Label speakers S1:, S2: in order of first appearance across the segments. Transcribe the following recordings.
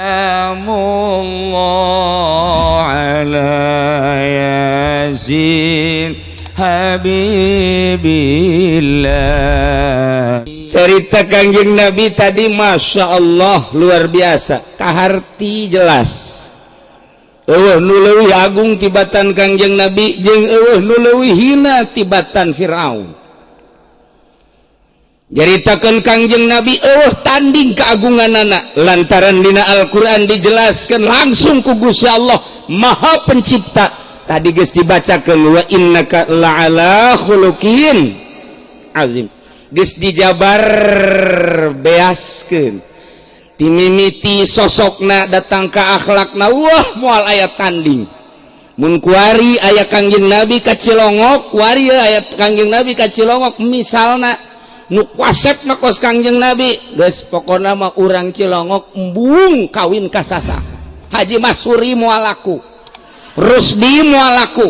S1: Salamullah ala Yasin Habibillah. Cerita Kangjeng Nabi tadi, Masya Allah, luar biasa, kaharti jelas. Eueuh nu leuwih agung tibatan Kangjeng Nabi jeung eueuh nu leuwih hina tibatan Firaun. Nyaritakeun Kangjeng Nabi eueuh tanding keagunganana, lantaran dina Al-Qur'an dijelaskan langsung ku Gusti Allah Maha Pencipta. Tadi geus dibacakeun, wa innaka la'ala khuluqin azim, geus dijabar beaskeun timimiti sosokna datang ka akhlakna. Wah, moal aya tanding. Mun kuari aya Kangjeng Nabi ka Cilongok, kuari aya Kangjeng Nabi ka Cilongok, misalna nu kasep na kos Kangjeng Nabi, geus pokona mah urang Cilongok embung kawin ka sasa. Haji Masuri moal laku, Rusdi moal laku,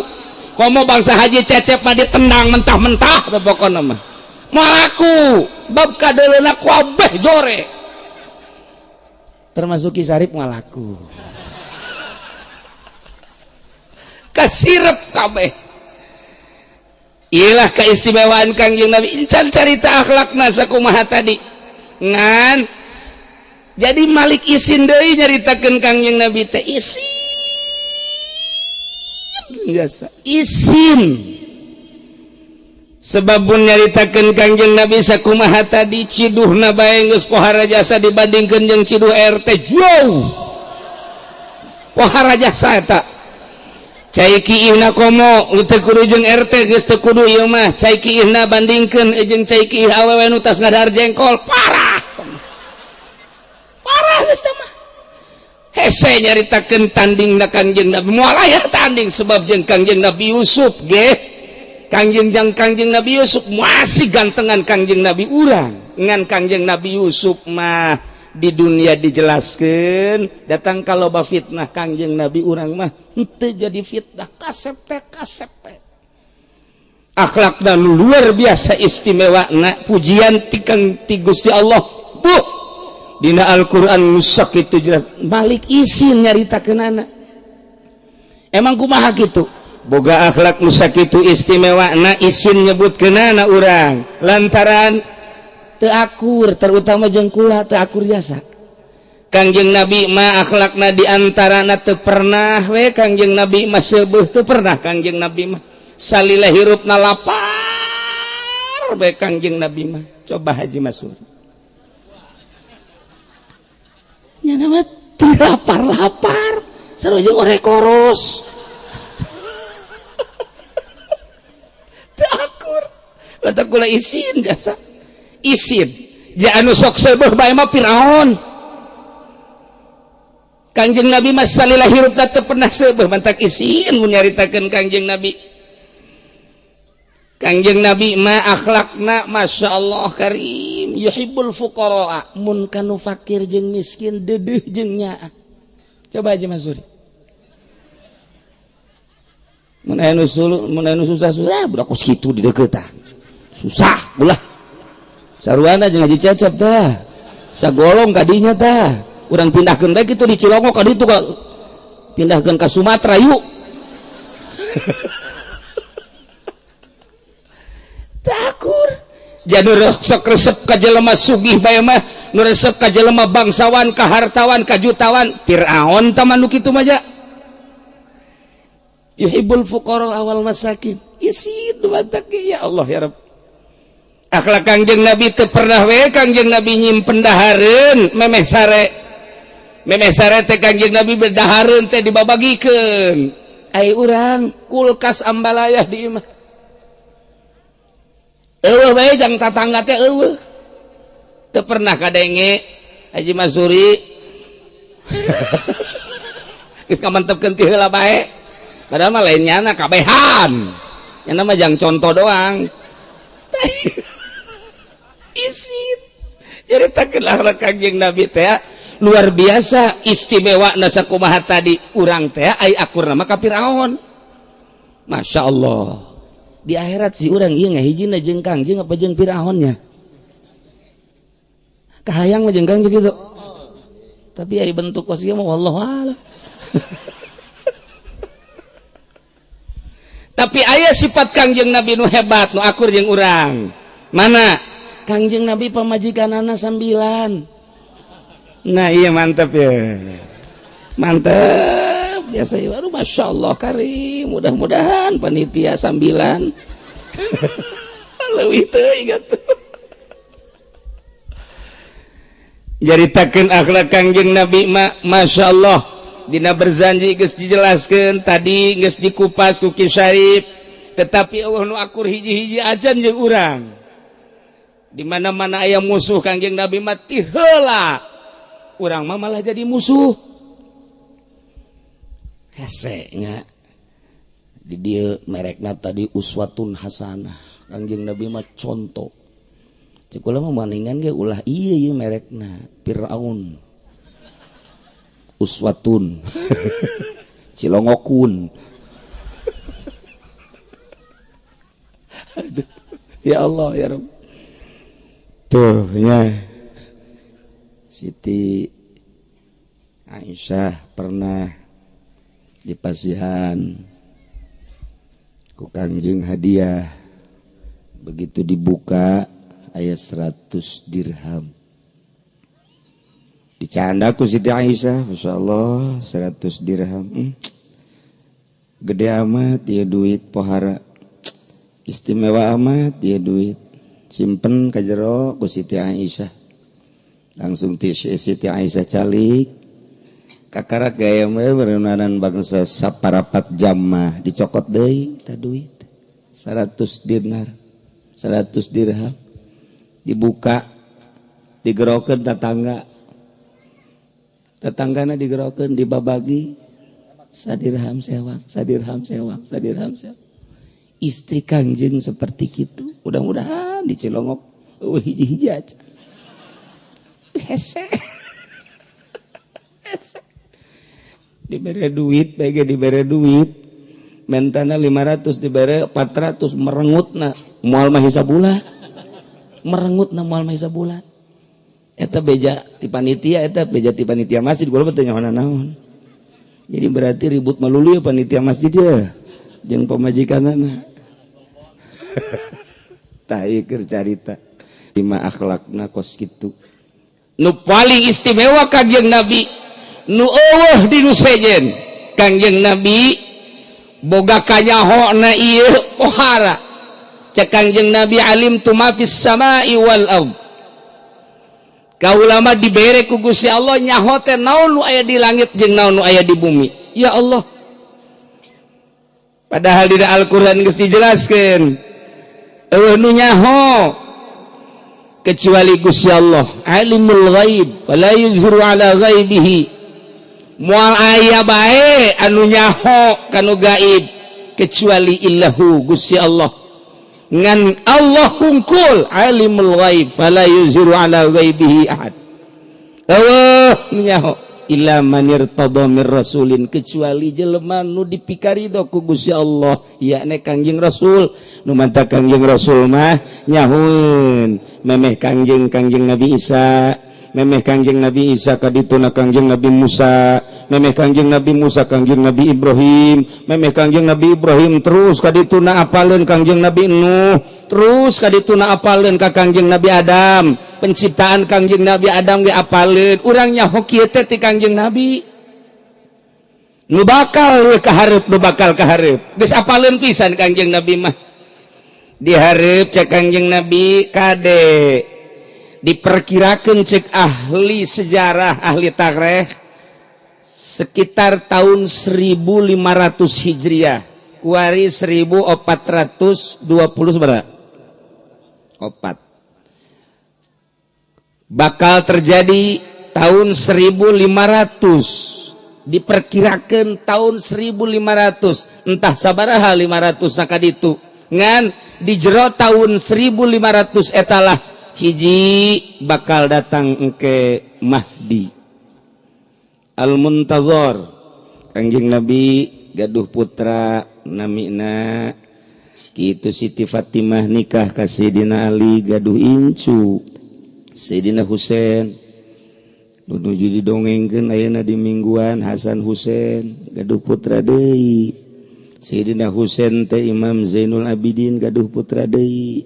S1: komo bangsa Haji Cecep mah ditendang mentah-mentah. Pokona mah moal laku, sebab kadeuleuna kabeh jore, termasuk Ki Sarip moal laku, kasirep kabeh. Iyalah keistimewaan Kangjeng Nabi. Incan carita akhlakna sakumaha tadi, ngan jadi Malik isin deui nyaritakeun Kangjeng Nabi teh, isin biasa isin, sebab pun nyaritakeun Kangjeng Nabi sakumaha tadi, ciduhna bae geus pohara jasa dibandingkeun jeung ciduh RT, jauh pohara jasa eta. Cai kiihna komo teu kudu jeung RT, geus teu kudu ieu mah. Cai kiihna bandingkeun jeung cai kiih awewe nu tas ngadahar jengkol, parah parah geus teh mah. Hese nyaritakeun tandingna Kangjeng Nabi, moal aya tanding, sebab jeung Kangjeng Nabi Yusuf ge, Kangjeng jeung Kangjeng Nabi Yusuf masih gantengan Kangjeng Nabi urang. Ngan Kangjeng Nabi Yusuf mah di dunia dijelaskan datang kalau ba fitnah, Kangjeng Nabi urang mah henteu jadi fitnah, kasep teh kasep teh. Akhlak dan luar biasa istimewa na, pujian tikang ti Gusti Allah. Buh, dina Al-Qur'an musak itu jelas. Malik isin nyaritakeunana, emang kumaha kitu boga akhlak nu sakitu istimewa na, isin nyebutkeunana urang, lantaran teu akur, terutama jeung kula teu akur jasa. Kangjeng Nabi mah akhlakna di antarana teu pernah we Kangjeng Nabi mah seubeuh, teu pernah. Kangjeng Nabi mah salila hirupna lapar bae Kangjeng Nabi mah. Coba Haji Masur nya mah teu lapar-lapar, sarua jeung orek koros, teu akur. Lantak kula isin jasa, isin ja anu sok seubeuh bae mah Firaun. Kangjeng Nabi mah salila hirupna teu pernah seubeuh, mantak isin mun nyaritakeun Kangjeng Nabi. Kangjeng Nabi mah akhlakna Masya Allah karim, yuhibbul fuqara, mun kanu fakir jeung miskin deudeuh jeung nyaah. Coba aja Mas Suri, mun aya nu sulu, mun aya nu susah-susah, budak kos kitu di deuketan susah ulah. Saruana jeung Haji Cecep tah sagolong kadinya tah, urang pindahkeun bae kitu di Cilongok ka ditu, ka pindahkeun ka Sumatera yuk. Takur jadi sok resep ka jelema sugih bae mah, nu resep ka jelema bangsawan, ka hartawan, ka jutawan. Firaun tah mah nu kitu mah ja yuhibbul fuqara awal masakin, isin mantak. Ya Allah ya Rabb, akhlak Kangjeng Nabi teu pernah we Kangjeng Nabi nyimpen dahareun memeh sare. Memeh sare teh Kangjeng Nabi berdahareun teh dibabagikeun. Ai urang kulkas ambalayah di imah eueuh bae, jang tatangga teh eueuh, teu pernah kadenge Haji Masuri geus ngamantepkeun ti heula bae, padahal mah lain nyana kabehan, nyana mah jang contoh doang. Isin nyaritakeun akhlak Kangjeng Nabi teh luar biasa istimewa na sakumaha tadi. Urang teh ai akurna mah ka Firaun. Masya Allah, di akhirat si urang ieu ngahijina jeung Kangjeng apa jeung Firaunnya? Kahayang mah jeung Kangjeng gitu. Tapi ari bentuk kos ieu mah wallahu a'lam. Tapi aya sifat Kangjeng Nabi nu hebat nu akur jeung urang. Mana? Kangjeng Nabi pamajikanana 9. Nah iya mantap ya. Mantap biasa ya baru Masya Allah karim, mudah-mudahan panitia sambilan. Leuwih teuing atuh. Jaritakeun akhlak Kangjeng Nabi ma, Masya Allah dina berzanji geus dijelaskeun tadi geus dikupas ku Ki Syarif, tetapi Allah nu akur hiji-hiji ajan jeung urang. Di mana-mana aya musuh Kangjeng Nabi mah ti heula. Urang mah malah jadi musuh. Hese nya. Di dieu merekna tadi uswatun hasanah. Kangjeng Nabi mah contoh. Cek kula mah maningan ge ulah ieu ieu merekna Firaun. Uswatun. Cilongokun. Aduh, ya Allah ya Rabb. Tuh ya. Siti Aisyah pernah dipasihan ku Kangjeng hadiah. Begitu dibuka aya 100 dirham. Dicanda ku Siti Aisyah, Masya Allah 100 dirham. Gede amat ya duit pohara. Istimewa amat ya duit. Simpen ka jero ku Siti Aisyah. Langsung Siti Aisyah calik. Kakarak gaya mah berenanan bangsa saparapat jam mah dicokot deui ta duit. 100 dinar, 100 dirham. Dibuka, digerokeun tetangga. Tetanggana digerokeun dibabagi sadirham sewang, sadirham sewang, sadirham sewang. Istri Kangjeng seperti kitu, mudah-mudahan dicilongok eueuh hiji-hiji aja. Hese. Hese. Dibere duit, bae dibere duit. Mentana 500 dibere 400 merengutna moal mah sabulan. Merengutna moal mah sabulan. Eta beja ti panitia, eta beja ti panitia masjid, gua mah teu nyaho naon. Jadi berarti ribut malulu ya panitia masjid ya jeung pamajikanana. Tah ieu keur carita lima akhlakna kos kitu. Nu paling istimewa Kangjeng Nabi nu eueuh di nu sejen. Kangjeng Nabi boga kanyahona ieu pohara. Cek Kangjeng Nabi alim tu ma fis samai wal ard. Kaula mah dibere ku Gusti Allah nyaho teh naon nu aya di langit jeung naon nu aya di bumi. Ya Allah. Padahal di Al-Qur'an geus dijelaskeun. Eueuh nu nyaho kecuali Gusti Allah, alimul ghaib, fala yuzhiru ala ghaibihi. Moal aya bae anu nyaho kanu gaib kecuali illahu Gusti Allah. Ngan Allah hungkul alimul ghaib fala yuzhiru ala ghaibihi ahad. Eueuh nyaho illa man irtada mir rasulin, kecuali jelema nu dipikarido ku Gusti Allah, yakni Kangjeng Rasul. Nu manta Kangjeng Rasul mah nyahueun memeh Kangjeng Kangjeng Nabi Isa, memeh Kangjeng Nabi Isa kadituna Kangjeng Nabi Musa, memeh Kangjeng Nabi Musa Kangjeng Nabi Ibrahim, memeh Kangjeng Nabi Ibrahim terus kadituna apaleun Kangjeng Nabi Nuh, terus kadituna apaleun ka Kangjeng Nabi Adam. Penciptaan Kangjeng Nabi Adam ge apaleun. Urang nyaho kieu teh ti Kangjeng Nabi. Nu bakal kahareup, nu bakal kahareup. Geus apaleun pisan Kangjeng Nabi mah. Dihareup cek Kangjeng Nabi kade. Diperkirakan cek ahli sejarah, ahli tarikh sekitar tahun 1500 Hijriah, kuari 1420 seberapa? 4. Bakal terjadi tahun 1500, diperkirakan tahun 1500, entah sabaraha 500 nakaditu. Ngan di jero tahun 1500 etalah hiji bakal datang ke Mahdi Al-Muntazor. Kangjeng Nabi gaduh putra namina kitu Siti Fatimah nikah ka Sayyidina Ali gaduh incu Sayyidina Husain. Nu nuju didongengkeun ayeuna di mingguan, Hasan Husein gaduh putra deui. Sayyidina Husain teh Imam Zainul Abidin gaduh putra deui,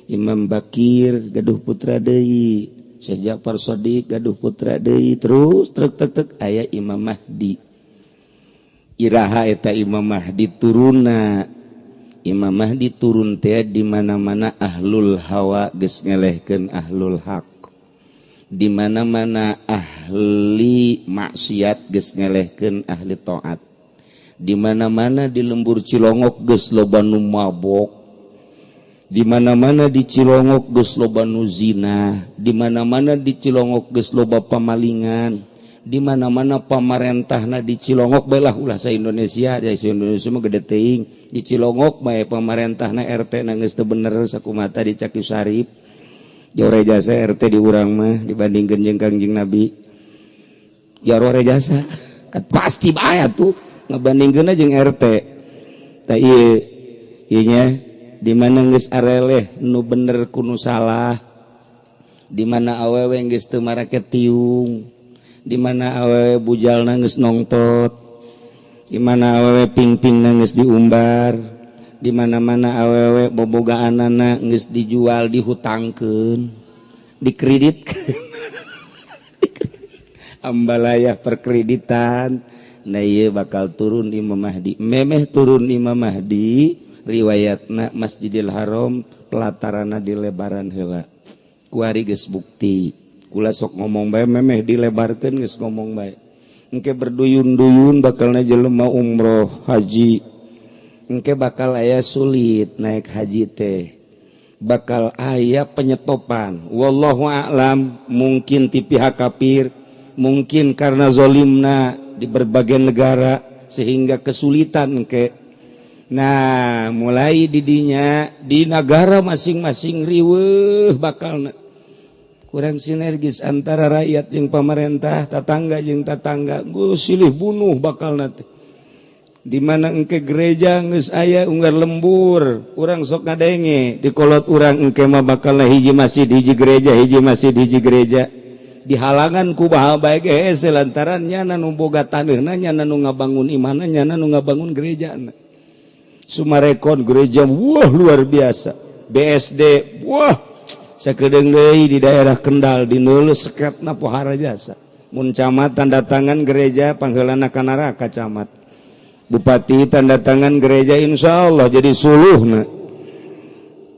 S1: Imam Bakir gaduh putra deui, Syekh Ja'far Shadiq gaduh putra deui, terus trek tek tek aya Imam Mahdi. Iraha eta Imam Mahdi turunna? Imam Mahdi turun teh di mana-mana ahlul hawa geus ngelehkeun ahlul haq, di mana-mana ahli maksiat geus ngelehkeun ahli taat, di mana-mana di lembur Cilongok geus loba nu mabok, di mana-mana di Cilongok geus loba nu zina, di mana-mana di Cilongok geus loba pamalingan, di mana-mana pamarentahna di Cilongok belah, ulah sa Indonesia, di Indonesia mah gede teuing, di Cilongok bae pamarentahna, RT na geus teu bener sakumata dicaki Syarif. Jauh jasa RT di urang mah dibandingkeun jeung Kangjeng Nabi, jauh jasa pasti bae tuh ngebandingkeun jeung RT. Tah, ieu ieu nya, di mana geus areleh nu bener ku nu salah, di mana awewe geus teu marake tiung, di mana awewe bujalna geus nongtot, di mana awewe pingpingna geus diumbar, di mana-mana awewe bobogaanana geus dijual, dihutangkeun, dikredit, ambalaya perkreditan. Nah, ieu bakal turun Imam Mahdi. Memeh turun Imam Mahdi, riwayatna Masjidil Haram pelatarana dilebaran heula. Kuari geus bukti kula sok ngomong bae, memeh dilebarkeun geus ngomong bae. Engke berduyun-duyun bakalna jelema umroh haji. Engke bakal aya sulit naik haji teh, bakal aya penyetopan, wallahu a'lam, mungkin ti pihak kafir, mungkin karena zolimna di berbagai negara sehingga kesulitan engke. Nah, mulai didinya di negara masing-masing riweuh, bakal kurang sinergis antara rakyat jeung pemerintah, tetangga jeung tetangga, gue silih bunuh bakal nanti. Di mana engke gereja geus aya unggar lembur, urang sok ngadenge di kolot urang, engke mah bakal hiji masjid hiji gereja, hiji masjid hiji gereja, dihalangan ku baha bae ge lantaran nyana nu boga taneuhna, nyana nu ngabangun imahna, nyana nu ngabangun gerejana. Sumarekon gereja, wah, luar biasa. BSD, wah, sakedeung deui di daerah Kendal di Neuleuh seketna pohara jasa. Mun camat tanda tangan gereja, pangheulana ka neraka camat. Bupati tanda tangan gereja, insya Allah jadi suluh.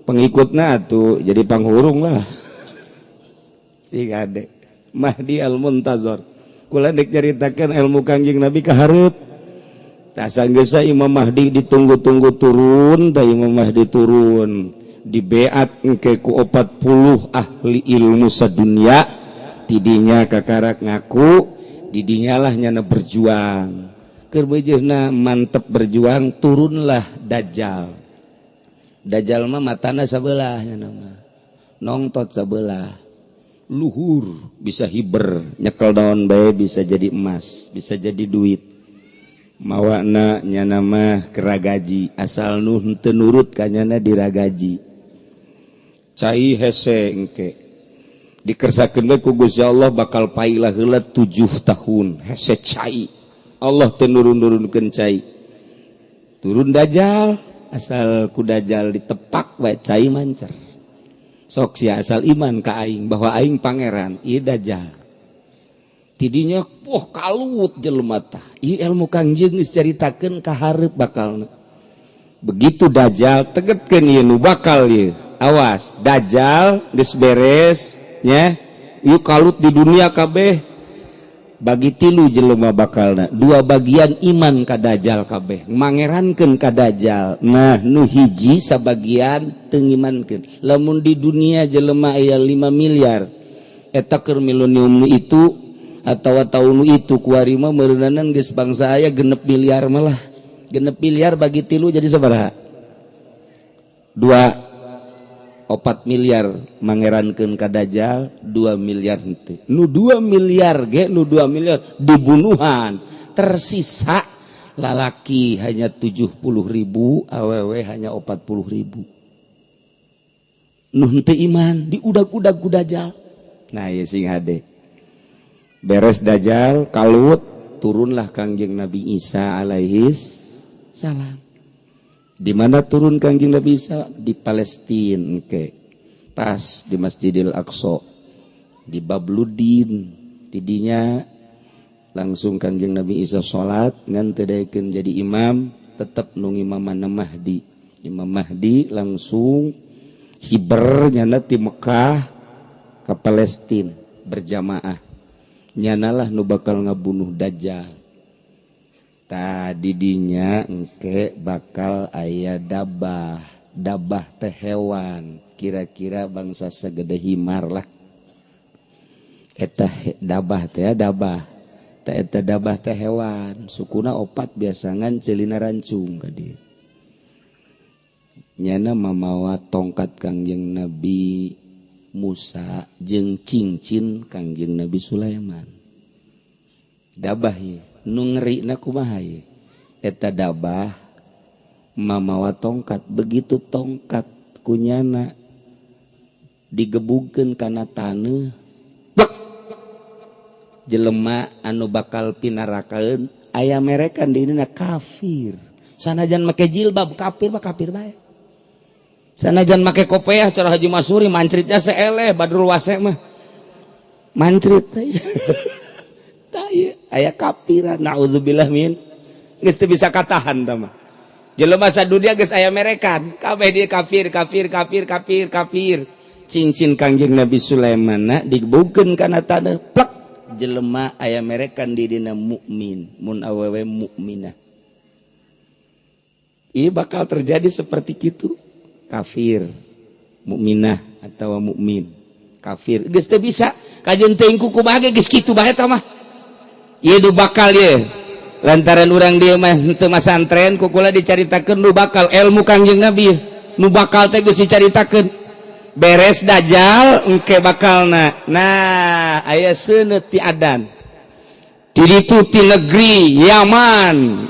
S1: Pengikutna tuh jadi panghurung lah si ade. Mahdi al-Muntazor, kula dek nyaritakeun ilmu Kangjeng Nabi ka hareup. Tah, sanggeus Imam Mahdi ditunggu-tunggu turun, tah Imam Mahdi turun, dibeat engke ku 40 ahli ilmu sadunia. Tidinya kakarak ngaku, didinya lah nyana berjuang. Keur beujeuhna mantep berjuang, turunlah Dajjal. Dajjal mah matana sabelah, nyana mah nongtot sabelah, luhur bisa hiber, nyekel daun bae bisa jadi emas, bisa jadi duit. Mawana nyana mah keragaji, asal nu teu nurut ka nyana diragaji. Cai hese engke dikersakeun we ku Gusti Allah, bakal pailah heula 7 tahun hese cai. Allah teu nurun-nurunkeun cai. Turun Dajjal, asal ku Dajjal ditepak wae cai mancer. Sok sia asal iman ka aing bahwa aing pangeran. Ieu Dajjal. Tidinya wah, kalut jelema. Tah, ieu ilmu Kangjeng geus caritakeun ka hareup bakalna. Begitu Dajjal tegetkeun, ieu nu bakal ieu. Awas, Dajjal geus beres nya, ieu kalut di dunia kabeh, bagi tilu jelema bakalna. Dua bagian iman ka Dajjal kabeh, mangerankeun ka Dajjal. Nah, nu hiji sabagian teu ngimankeun. Lamun di dunia jelema aya 5 miliar, eta keur milenium nu itu atau tahun itu kuari mah meureunanan geus bangsa aya 6 miliar malah. 6 miliar bagi tilu jadi sabaraha? 2 4 miliar mangerankeun ka Dajjal, 2 miliar henteu. Nu 2 miliar ge, nu 2 miliar dibunuhan. Tersisa lalaki hanya 70 ribu, awewe hanya 40 ribu. Nu henteu iman diudag-udag ku Dajjal. Nah, ya sing hade. Beres Dajjal kalut, turunlah Kangjeng Nabi Isa alaihis salam. Di mana turun Kangjeng Nabi Isa? Di Palestina ke. Pas di Masjidil Aqsa, di Babludin. Tidinya langsung Kangjeng Nabi Isa salat ngan teu daekeun jadi imam, tetep nu ngimaman Mahdi. Imam Mahdi langsung hiber nyana ti Mekah ke Palestina berjamaah. Nyanalah nu bakal ngabunuh Dajjal. Tadi dinya engke bakal aya dabah. Dabah teh hewan, kira-kira bangsa segede himar lah. Eta dabah teh dabah. Teh eta dabah teh hewan, sukuna opat biasangan celina rancung ka dieu. Nyana mamawa tongkat Kangjeng Nabi Musa jeung cincin Kangjeng Nabi Sulaiman. Dabah ye, nu ngerina kumaha ye? Eta dabah mamawa tongkat, begitu tongkat kunyana digebugkeun kana taneuh, plek, jelema anu bakal pinarakaeun aya merekan dirina kafir. Sanajan make jilbab kafir mah kafir bae. Sanajan make kopeah cara Haji Masuri mancritnya seeleh Badrul Wase mah. Mancrit teh. Tah ieu aya kafiran naudzubillah min. Geus teu bisa katahan tah mah. Jelema sadunia geus aya merekan, kabeh dia kafir kafir kafir kafir kafir. Cincin Kangjeng Nabi Sulaiman digebugkeun kana taneuh, plek, jelema aya merekan dirina mukmin, mun awewe mukminah. Ieu bakal terjadi seperti kitu. Kafir mukminah atau mukmin kafir geus teu bisa kajeun teuing ku kumaha ge geus kitu bae eta mah. Ieu nu bakal ieu lantaran urang dieu mah henteu masantren ku kula dicaritakeun nu bakal ilmu Kangjeng Nabi nu bakal teh geus dicaritakeun. Beres Dajjal engke bakalna nah aya seuneu ti adan di ditu ti negeri Yaman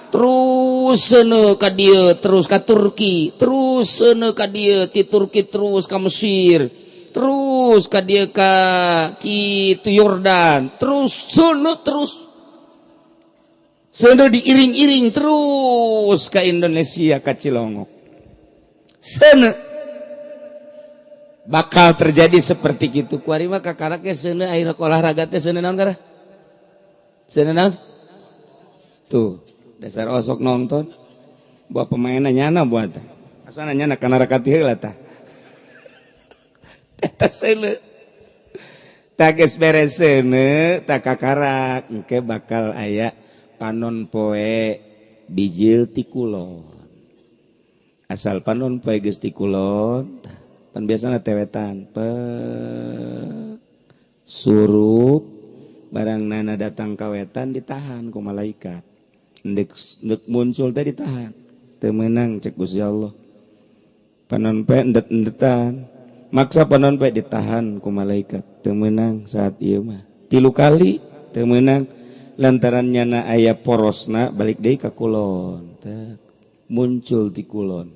S1: terus seuneu ka dieu, terus ka Turki, terus seuneu ka dieu, ti Turki terus ka Mesir, terus ka dieu ka kitu Yordan, terus seuneu, terus seuneu diiring-iring terus ka Indonesia, ka Cilongok. Seuneu bakal terjadi seperti gitu. Kuari mah kakarak ge seuneu ayeuna olahraga teh seuneu naon kara seuneu naon tuh. Dasar osok nonton buat pemainnya nyana buat asana nyana kana rakat heula tah. Eta seuneu tah geus beres seuneu tah kakarak engke bakal aya panon poe bijil ti kulon. Asal panon poe geus ti kulon pan biasana tewetan pe surup barang nana datang kawetan ditahan ku malaikat. Ndek ndek muncul teh ditahan, teu meunang cek Gusti Allah. Panon poe endet-endetan maksa panon poe ditahan ku malaikat, teu meunang saat ieu mah. Tilu kali teu meunang lantaran nyana aya porosna balik deui ka kulon. Teh muncul di kulon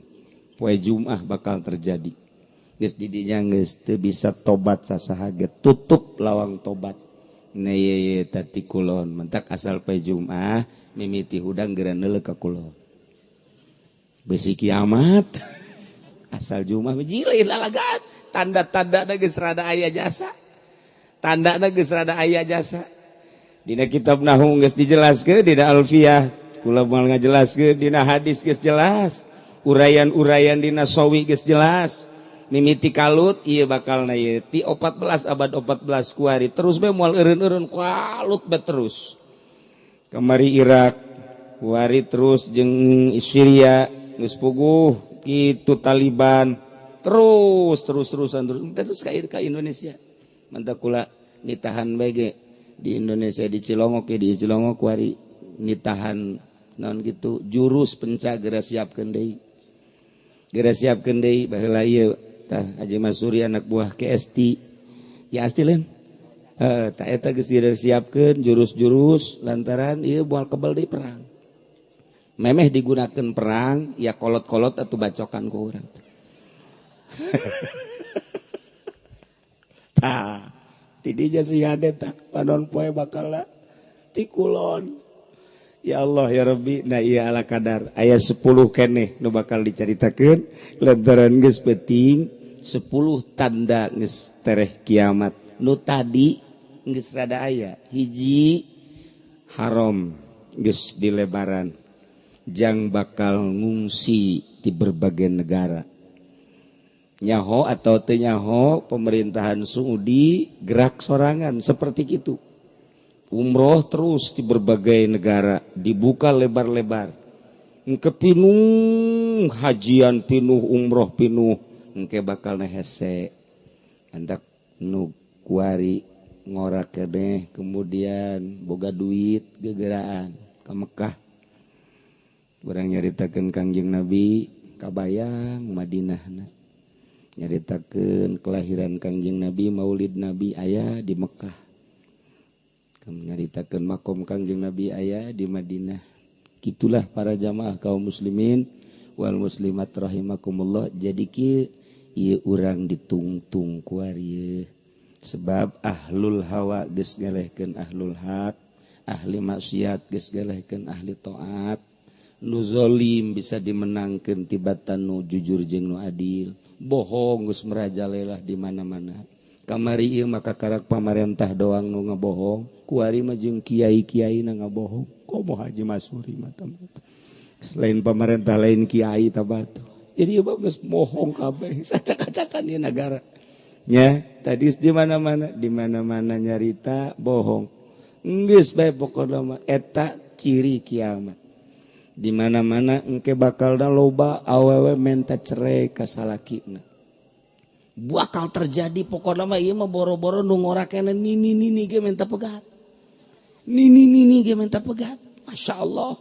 S1: poe Jumat bakal terjadi. Geus di dinya geus teu bisa tobat sasaha ge, tutup lawang tobat. Nah ye ye ti kulon mentak asal poe Jumat mimiti hudang geura neuleuh ka kulon besi kiamat. Asal Jumat jilin lalagan tanda-tanda geus rada aya jasa, tanda geus rada aya jasa. Dina kitab nahwu geus dijelaskeun, dina alfiyah kula moal ngajelaskeun, dina hadis geus jelas, uraian-uraian dina sawi geus jelas. Mimiti kalut ieu bakalna ieu ti 14 abad 14 kuari terus be moal eureun-eureun kalut be terus kamari Irak kuari terus jeung Syria geus puguh kitu Taliban terus terus terusan terus terus ka Indonesia. Mantap kula nitahan bae di Indonesia di Cilongok ya, di Cilongok kuari nitahan naon gitu jurus penca geura siapkeun deui, geura siapkeun deui. Baheula ieu tah Haji Masuri anak buah KST ya asti lain heuh tah eta geus disiapkeun jurus-jurus lantaran ieu moal kebel deui perang. Memeh digunakan perang ya kolot-kolot atau bacokan ku urang. Tah Ti dinya sing hade tah panon poe bakal ti kulon. Ya Allah ya Rabbi. Nah, iya, ala kadar aya 10 keneh nu bakal dicaritakeun lantaran geus peuting. 10 tanda geus tereh kiamat nu tadi geus rada aya hiji, haram geus dilebaran jang bakal ngungsi di berbagai negara. Nyaho atau teu nyaho, pemerintahan Saudi gerak sorangan seperti itu. Umroh terus di berbagai negara dibuka lebar-lebar, engke pinuh hajian, pinuh umroh, pinuh. Engke bakal hese hendak nu kuari ngora keneh, kemudian boga duit gegeraan ke Mekah. Urang nyaritakeun Kangjeng Nabi, kabayang Madinah, nyaritakeun kelahiran Kangjeng Nabi, Maulid Nabi aya di Mekah, nyaritakeun makom Kangjeng Nabi aya di Madinah. Gitulah, para jamaah kaum muslimin wal muslimat rahimakumullah. Jadi ki ieu urang ditungtung kuari sebab ahlul hawa geus ngelehkeun ahlul haq, ahli maksiat geus ngelehkeun ahli taat, nu zalim bisa dimenangkeun tibatan nu jujur jeung nu adil, bohong geus merajalela di mana-mana. Kamari ieu maka karak pamarentah doang nu ngabohong, kuari mah jeung kiai-kiai na ngabohong. Komo Haji Masuri mah, selain pamarentah lain kiai tabatu. Jadi ieu geus bohong kabeh, sacak-acakan ieu negara nya. Tadi di mana-mana, di mana-mana nyarita bohong geus bae. Pokona mah eta ciri kiamat. Di mana-mana engke bakal loba awewe menta cerai ka salakina, bakal terjadi. Pokoknya mah ieu mah boro-boro nu ngora keneh, nini nini ge minta pegat, nini nini ge minta pegat. Masya Allah.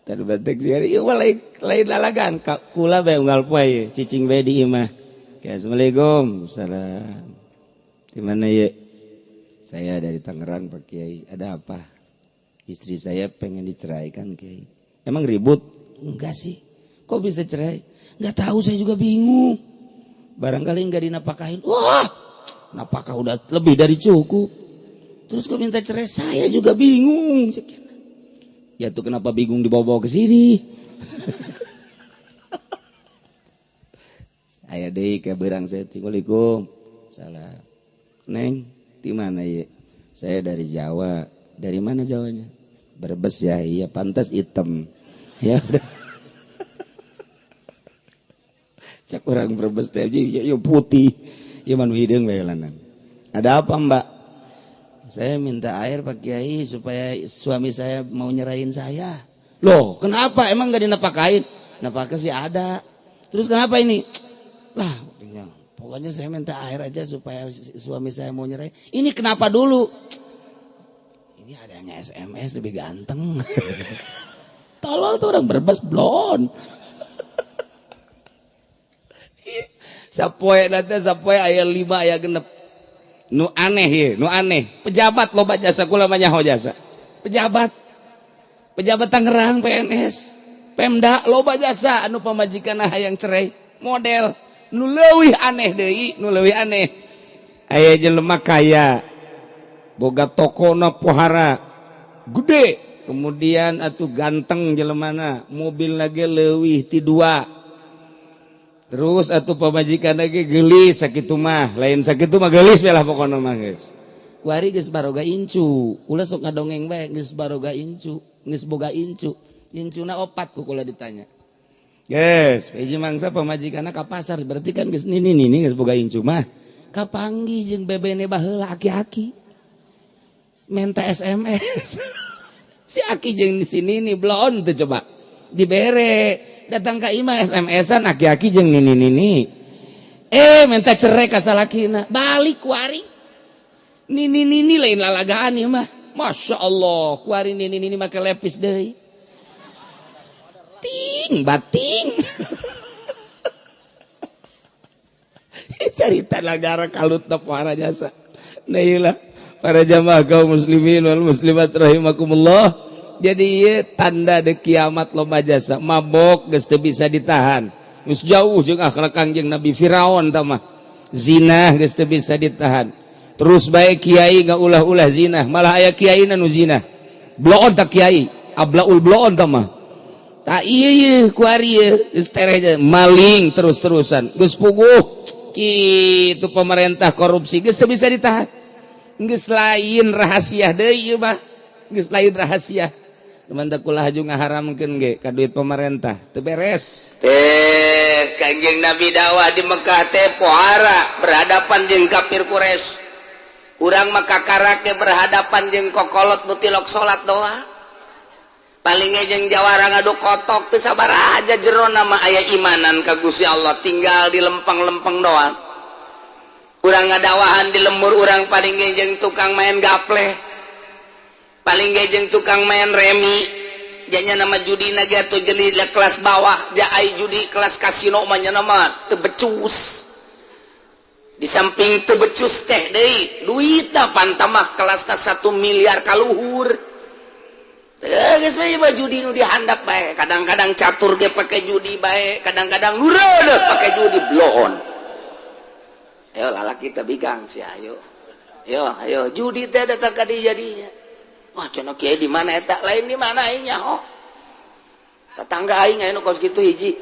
S1: Tadi batek sih ieu mah lain lain lalagan. Kula bae unggal poe cicing bae di imah. Assalamualaikum. Salam. Di mana ya? Saya dari Tangerang, Pak Kiai. Ada apa? Istri saya pengen diceraikan, Kiai. Emang ribut? Enggak sih. Kok bisa cerai? Enggak tahu, saya juga bingung. Barangkali enggak dinapakahin. Wah, napakah udah lebih dari cukup. Terus kok minta cerai? Saya juga bingung. Ya tuh, kenapa bingung dibawa-bawa ke sini? Saya deh ke berang saya. Assalamualaikum. Salah. Neng, di mana ya? Saya dari Jawa. Dari mana Jawanya? Brebes ya. Iya, pantas hitam. Ya udah. Cek orang Brebes teh ya, ya putih. Ya manu hideung we lanang. Ada apa, Mbak? Saya minta air, Pak Kiai, supaya suami saya mau nyerahin saya. Loh, kenapa? Emang gak dinapakain? Napakah sih ada. Terus kenapa ini? Lah, pokoknya saya minta air aja supaya suami saya mau nyerai. Ini kenapa dulu? Ini adanya SMS lebih ganteng. Tolol tuh orang Brebes blon. Sapoe nanti sapoe aya 5, aya 6. Nu aneh ye, nu aneh. Pejabat loba jasa, kula mah nyaho jasa. Pejabat. Pejabat Tangerang, PNS. Pemda loba jasa anu pamajikan hayang cerai. Model nu leuwih aneh deui, nu leuwih aneh. Aya jelema kaya, boga tokona pohara gede, kemudian atuh ganteng jelemana, mobil lagi leuwih ti dua. Terus atuh pamajikan lagi gelis sakitu mah, lain sakitu mah gelis belah pokona mah geus. Kuari geus baroga incu, kula sok ngadongeng bae geus baroga incu, geus boga incu. Incuna opat ku kula ditanya. Geus, hiji mangsa pamajikanna ka pasar, berarti kan geus nini nini geus boga incu mah. Kapanggih jeung bebene baheula, aki-aki. Minta SMS. Si aki jeung si nini blon teu coba. Dibere datang ka imah SMS-an aki-aki jeung nini nini. Eh, minta cerai ka salakina. Balik kuari. Nini nini lain lalagaan ieu mah. Masya Allah, kuari nini nini make lepis deui. Ting bating. Carita negara kalut para jasa. Nah, iyalah para jamaah kaum muslimin wal muslimat rahimakumullah. Jadi ieu tanda de kiamat loba jasa. Mabok geus teu bisa ditahan. Geus jauh jeung akhlak Kangjeng Nabi Firaun tah mah. Zina geus teu bisa ditahan. Terus baik kiai nggak ulah-ulah zina, malah aya kiai nu zina. Bloon tak kiai, ablaul bloon tah mah. Tak iya iya kuari geus tereh maling terus-terusan. Geus puguh kitu pemerintah korupsi geus teu bisa ditahan. Geus lain rahasia deui ieu mah. Geus lain rahasia. Teman kulah ju ngaharamkeun ge ka duit pemerintah teu beres. Teh Kanjeng Nabi dakwah di Mekah teh pohara berhadapan jeung kafir Quraisy. Urang mah kakarak ge berhadapan jeung kokolot nu tilok salat doa. Paling ge jeung jawara ngadu kotok teu sabar aja jerona mah aya imanan ka Gusti Allah tinggal di lempeng-lempeng doang. Urang ngadakwahan di lembur urang paling ge jeung tukang main gaple. Paling ge jeung tukang main remi janya nama judi naga atau jeli kelas bawah dia ai judi kelas kasino mah nya nama teu becus. Di samping teu becus teh deui duitna pantamah kelasna 1 miliar kaluhur. Teu geus we mah judi nu dihandap bae, kadang-kadang catur ge pake judi bae, kadang-kadang nureudeuh pake judi bloon. Ayo lalaki teh bigang sih ayo. Ayo ayo judi teh datang ka dieu jadinya. Wah cenah kiai di mana eta lain di mana aing nyaho. Tetangga aing aya nu kos kitu hiji.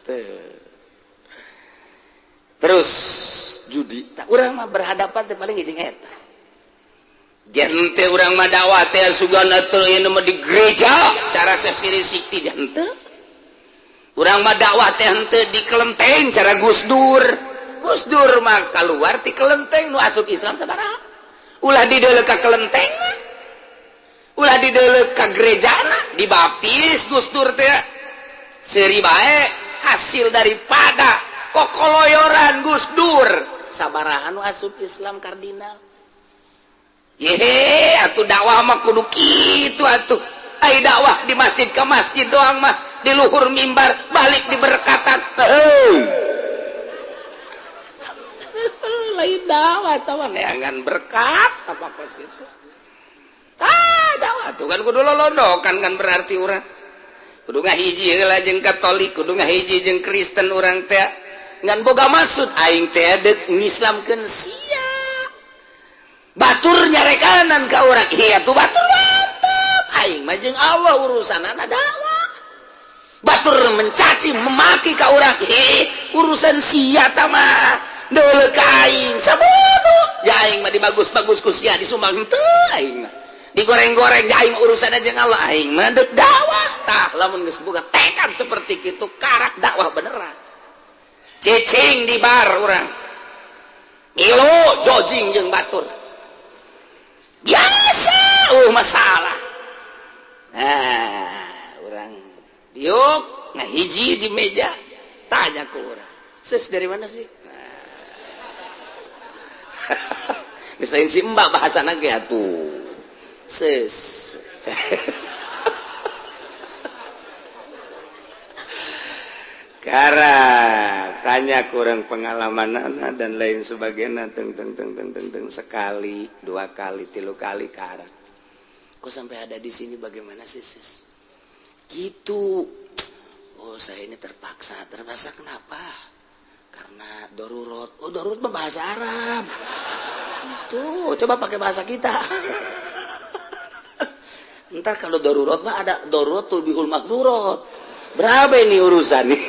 S1: Teu. Terus judi tak urang mah berhadapan teh paling jeung eta. Jente urang mah dakwah teh sugan atuh ieu mah di gereja cara Syekh Siri Sikti jente. Urang mah dakwah teh henteu di kelenteng cara Gus Dur. Gus Dur mah kaluar ti kelenteng nu asup Islam sabaraha. Ulah dideuleu ka kelenteng, ulah dideuleu ka gerejana, dibaptis Gus Dur teh seuri bae hasil daripada kokoloyoran Gus Dur sabaraha nu asup Islam kardinal. Yehe atuh dakwah mah kudu kitu atuh. Ai dakwah di masjid ke masjid doang mah di luhur mimbar balik diberkatan. Heuh. Lain dakwah tawa neangan berkat apa kos gitu. Tah dakwah tuh kan kudu lolondokan kan berarti urang. Kudu ngahiji heula jeung Katolik, kudu ngahiji jeung Kristen urang teh. Ngan boga maksud aing teh deuk ngislamkeun sia. Batur nyarekanan ka urang, iya tuh batur mantap. Aing mah jeung Allah urusanana dakwah. Batur mencaci memaki ka urang, heh urusan sia ta mah. Deuleu ka aing sabodo. Ya aing mah dibagus-bagus ku sia disumbang henteu aing mah. Digoreng-goreng ya aing urusan jeung Allah aing mah deuk dakwah. Tah lamun geus boga tekad seperti kitu karak dakwah beneran. Cicing di bar urang. Ngilu jojing jeung batur. Biasa masalah. Nah, urang diuk ngahiji di meja tanya ke urang. Sis dari mana sih? Misalnya si mbak bahasa ge atuh. Sis. Kara tanya kurang pengalaman anak dan lain sebagainya teng teng teng teng teng teng sekali, dua kali, tilu kali kara. Kok sampai ada di sini bagaimana sih sis? Gitu. Oh, saya ini terpaksa. Terpaksa kenapa? Karena darurat. Oh, darurat mah bahasa Arab. Tuh, coba pakai bahasa kita. Ntar kalau darurat mah ada darurat tubihul mahdurat. Berapa ini urusan nih?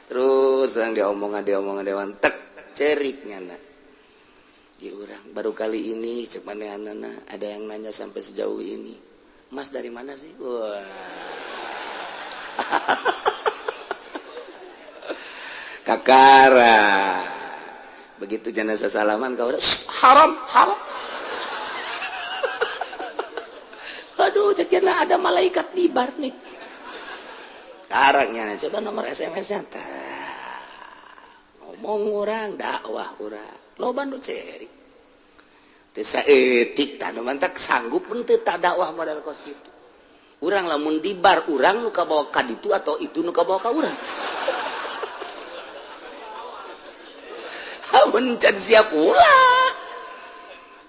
S1: Terus yang diomongan diomongan tek cerik ngana. Di urang baru kali ini cek manehanana ada yang nanya sampai sejauh ini. Mas dari mana sih? Wah. Kakara. Begitu jenazah salaman kau haram, haram. Aduh, cekianlah ada malaikat di bar nih. Karangnya coba nomor SMS-nya. Ngomong orang, dakwah orang. Loba nu cerik. Teu saeutik tah nu mantak sanggup henteu tah dakwah model kos kitu. Urang lamun di bar urang nu kabawa ka ditu atau itu nu kabawa ka urang. Amun can siap ulah.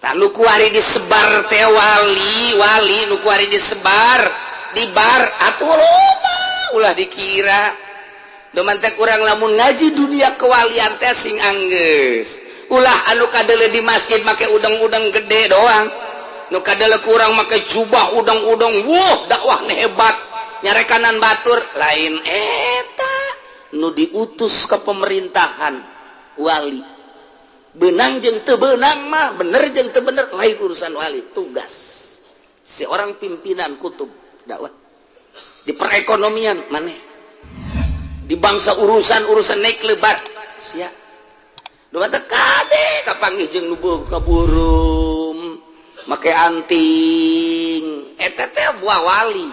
S1: Tah nu kuari disebar teh wali, wali nu kuari disebar di bar atuh loba ulah dikira. Dumantek urang lamun ngaji dunia kewalian teh sing anggeus. Ulah anu kadele di masjid make udang-udang gede doang, nu kadele kurang make jubah udang-udang, wah, dakwah hebat, nyarekanan batur. Lain eta nu diutus ke pemerintahan. Wali benang jeung teu beunang mah, bener jeung teu bener lain urusan wali. Tugas seorang pimpinan kutub dakwah di perekonomian maneh, di bangsa urusan-urusan naik lebat sia. Dua teh kade kapanggih jeung nu kaburum make anting, eta teh buah wali.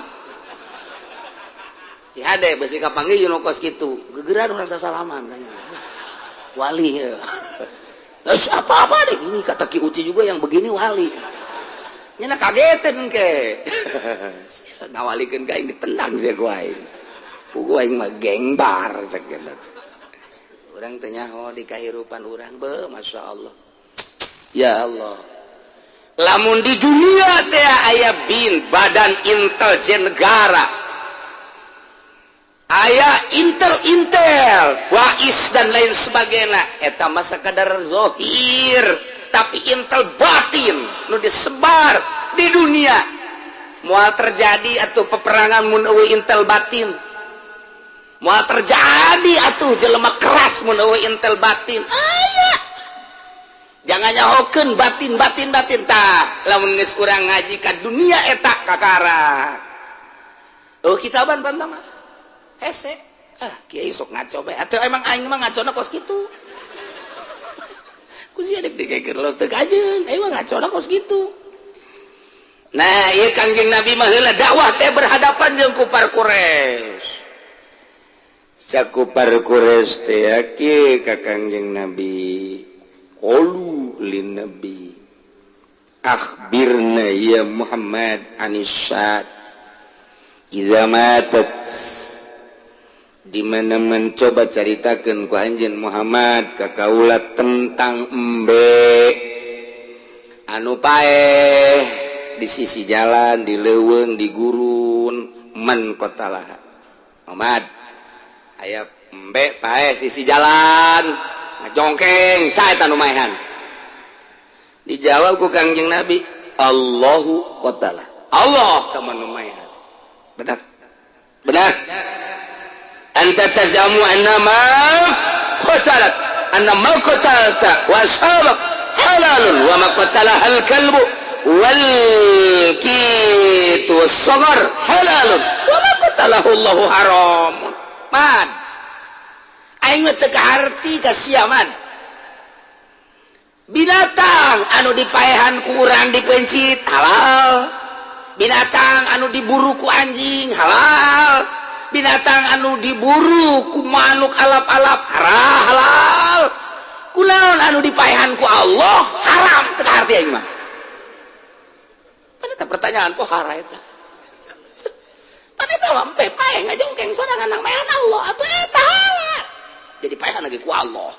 S1: Si hade besi kapanggih jeung nu kos kitu, gegeran urang sasalaman tanya wali ya. Terus apa-apa deh ini kata Ki Uci juga yang begini wali. Nyana kagetin ke. Ngawalikeun ka aing ditendang sia ku aing. Ku aing mah gengbar sakeuna. Urang teh nyaho di kahirupan urang be, Masya Allah. Ya Allah. Lamun di dunia teh aya BIN, Badan Intelijen Negara. Aya Intel-Intel, Bais dan lain sebagainya. Eta mah sakadar zohir, tapi intel batin nu disebar di dunia moal terjadi atau peperangan mun eueuh intel batin. Moal terjadi atuh jelema keras mun eueuh intel batin. Aya jangan nyahokeun batin, batin, batin. Tah, lamun geus urang ngaji ka dunia eta kakara, oh, kitaban pantang mah hese. Ah, kiai sok ngaco bae atuh. Emang aing mah ngacona kos kitu, ku sia dek dikekeun los teu kajeun. Aing mah ngacona kos kitu. Nah, ieu Kangjeng Nabi mah heula dakwah teh berhadapan jeung kupar Quraisy. Cak kupar Quraisy teh kieu ka Kangjeng Nabi, qalu lin nabi, akhbirna ya Muhammad anis syat idza matat. Di mana mencoba caritakeun ku anjeun Muhammad ka kaula tentang embe anu paeh di sisi jalan, di leuweung, di gurun. Man qatalaha? Muhammad, aya embe paeh sisi jalan ngajongkeng, saha eta nu maehan? Dijawab ku Kangjeng Nabi, Allahu qatala. Allah ka nu maehan. Benar, benar. Anta tazamu anna ma qatalat, anna ma qatalta wa ashabak halalun, wa ma qatalaha al kalbu wal kitu was sagar halalun, wa ma qatalahu Allahu haram. Man, aing mah teu kaharti ka sia, man. Binatang anu dipaehan ku urang dipencit halal, binatang anu diburu ku anjing halal, binatang anu diburu ku manuk alap-alap halal, kunaon anu dipaehan ku Allah haram? Teu kaharti aing mah. Pan eta pertanyaan pohara eta. Pan eta mah empe paeh ngajongkeng sorangan, nang maehan Allah atuh, eta halal. Jadi paehan lagi ku Allah.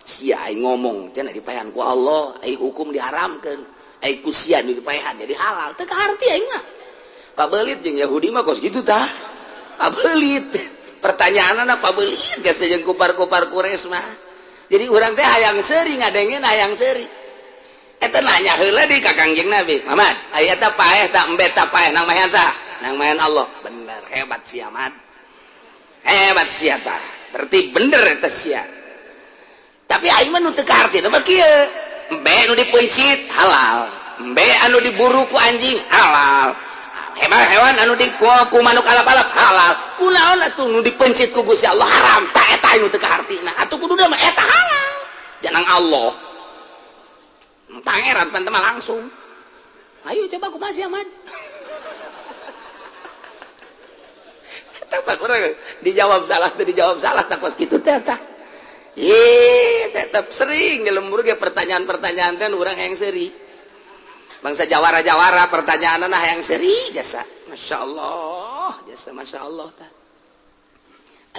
S1: Sia aing ngomong cenah dipaehan ku Allah, ai hukum diharamkeun, ai ku sia nu dipaehan jadi halal. Teu kaharti aing mah. Pabelit jeung Yahudi mah kos kitu tah. Pabelit pertanyaanna, pabelit geus jeung kupar-kupar Quraisy mah. Jadi urang teh hayang seuri ngadengeun, hayang seuri eta nanya heula di ka Kangjeng Nabi Muhammad, aya eta paeh tak, embe tak paeh, nang maehan saha? Nang maehan Allah. Bener, hebat sia, Mad, hebat sia. Tah, berarti bener eta sia. Tapi aing mah nu teu kaharti mah kieu: embe nu dipeuncit halal, embe anu diburu ku anjing halal, hewan hewan anu di ku manuk alap-alap halal, kunaon atuh nu dipencit ku Gusti Allah haram? Tak eta nu teu kahartina atuh. Kudu mah eta halal jangan Allah pangeran pan mah langsung. Ayo coba kumaha sia, Man? Eta pan urang dijawab salah teu, dijawab salah tak kos kitu teh tah. Ih, saya tetap sering di lembur ge pertanyaan-pertanyaan teh urang yang seri. Bangsa jawara-jawara pertanyaan nah yang seri jasa. Masya Allah, jasa Masya Allah tah.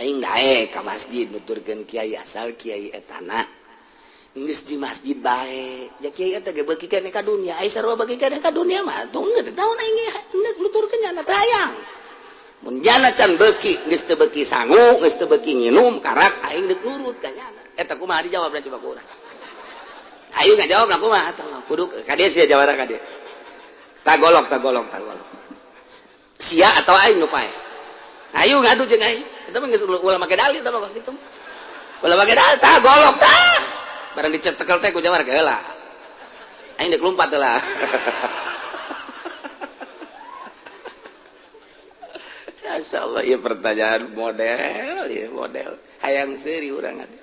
S1: Aing daek ka masjid nuturkeun kiai, asal kiai etana geus di masjid bae. Ja kiai eta ge beuki keneh ka dunya, ai sarua beuki keneh ka dunya mah tong teu naon aing ge hendeuk nuturkeun nya teh hayang. Mun jana can beuki, geus teu beuki sangu, geus teu beuki nginum, karak aing deuk nurut ka nyana. Eta kumaha dijawab dan coba ku urang. Ayo ngajawab lah, kumaha kudu ka dieu sia jawara ka dieu. Tagolok, tagolok, tagolok. Sia atau aing nu paeh? Ayo ngadu jeung aing. Eta mah geus ulah make dalil, eta mah kos kitu. Ulah make dalil, tah golok tah. Barang dicetekel teh ku jawara geula. Aing dek lumpat lah. Masya Allah, ya pertanyaan model, ya model. Hayang seuri urang ada.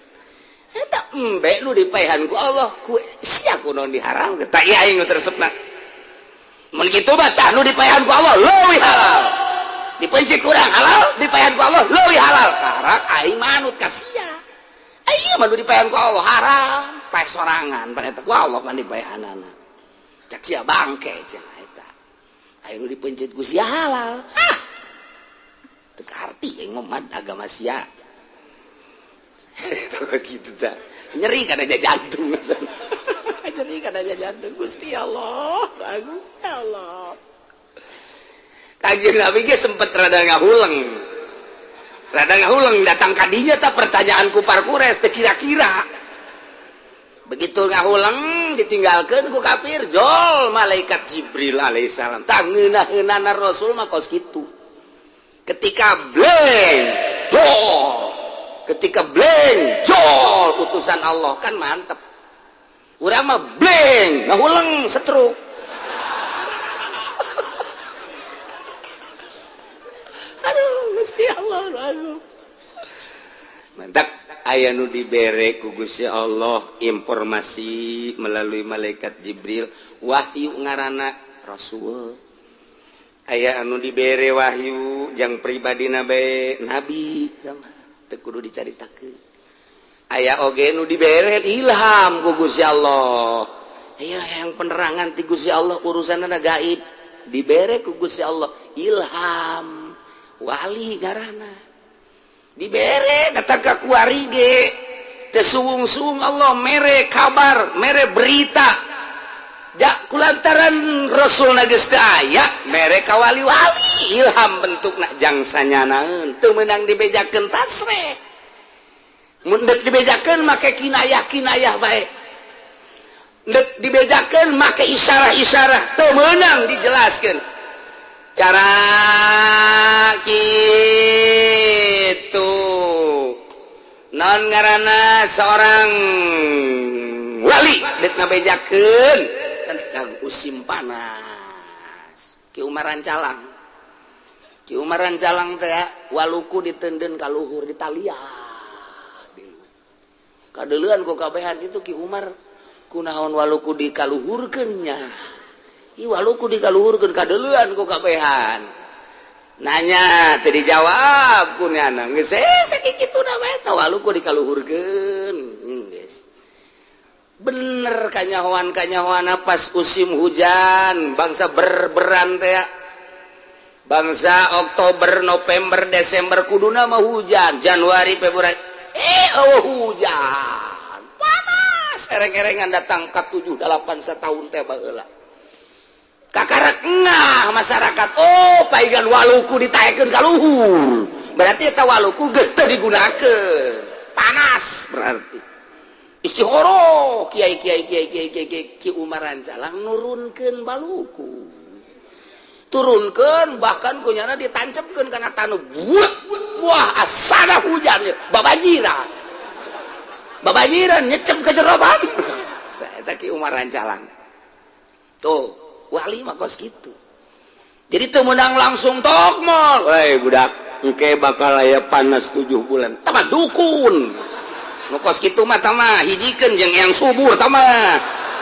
S1: Eta embe nu dipaehan ku Allah, ku sia kunaon diharam? Tah ieu aing nu teresepna. Mun kitu mah tah nu dipaehan ku Allah leuwih halal. Dipencit kurang halal, dipaehan ku Allah leuwih halal. Karak aing manut ka sia. Ieu mah nu dipaehan ku Allah haram, paeh sorangan pan eta ku Allah pan dipaehanana. Cak sia bangke cenah eta. Aing nu dipencit ku sia halal. Ah. Teu kaarti aing mah agama sia. Gitu ta. Nyeri kana jantung. Nyeri kana jantung. Gusti Allah, agung ya Allah. Kanjeng Nabi ge sempet rada ngahuleng. Rada ngahuleng datang ka dinya ta pertanyaan ku Quraisy teu kira-kira. Begitu ngahuleng ditinggalkeun ku kafir, jol malaikat Jibril alaihissalam. Tah ngeunah-ngeunahna Rasul mah kos kitu. Ketika bleng, jol. Ketika bleng, jol utusan Allah kan mantep. Urang mah bleng, ngahuleng setruk. Aduh, Gusti Allah, aduh. Mantap, aya nu dibere ku Gusti Allah informasi melalui malaikat Jibril, wahyu ngaranna Rasul. Aya anu dibere wahyu jang pribadi nabi, nabi teu kudu dicaritakeun. Aya oge nu dibere ilham ku Gusti Allah. Aya yang penerangan ti Gusti Allah urusanna gaib, dibere ku Gusti Allah ilham, wali ngaranna. Dibere datang ka kuari ge teu suwung-suwung Allah mere kabar, mere berita. Jak kulantaran Rasul geus teu aya, mere ka wali-wali ilham bentukna jang sanyanaeun, teu meunang dibejakeun tasreh. Mun deuk dibejakeun make kinayah-kinayah bae. Deuk dibejakeun make isyarah-isyarah, teu meunang dijelaskeun. Cara kitu. Naon ngaranna seorang wali deuk ngabejakeun tentang musim panas. Ki Umar Rancalang. Ki Umar Rancalang teh waluku ditenden ka luhur ditaliah. Kadeuleun ku kabehan itu Ki Umar kunaon waluku dikaluhurkeun nya. Ih waluku dikaluhurkeun kadeuleun ku kabehan. Nanya teu dijawab ku nyana. Geus sakitu na bae tah waluku dikaluhurkeun. Geus. Bener kanyahoan kanyahoan pas musim hujan bangsa berberan teh bangsa Oktober November Desember kuduna mah hujan, Januari Februari oh hujan panas ereng-erengan datang ka 7 8 setahun teh baheula kakarak ngah masyarakat. Oh paigan waluku ditaekeun ka luhur berarti eta waluku geus teu digunakeun panas berarti istihoro kiai kiai kiai kiai kiai kiai Ki Umar Rancalang nurunkeun baluku turunkeun bahkan kunyana ditancepkeun kana taneuh buat wah asana hujan babanjiran babanjiran nyecep ke jeroban. Eta Ki Umar Rancalang tuh wali mah kos kitu. Jadi teu meunang langsung tokmol, "Woi budak, engke bakal aya panas 7 bulan." Tah dukun nu kos kitu mah tama hijikeun jeung yang subur tama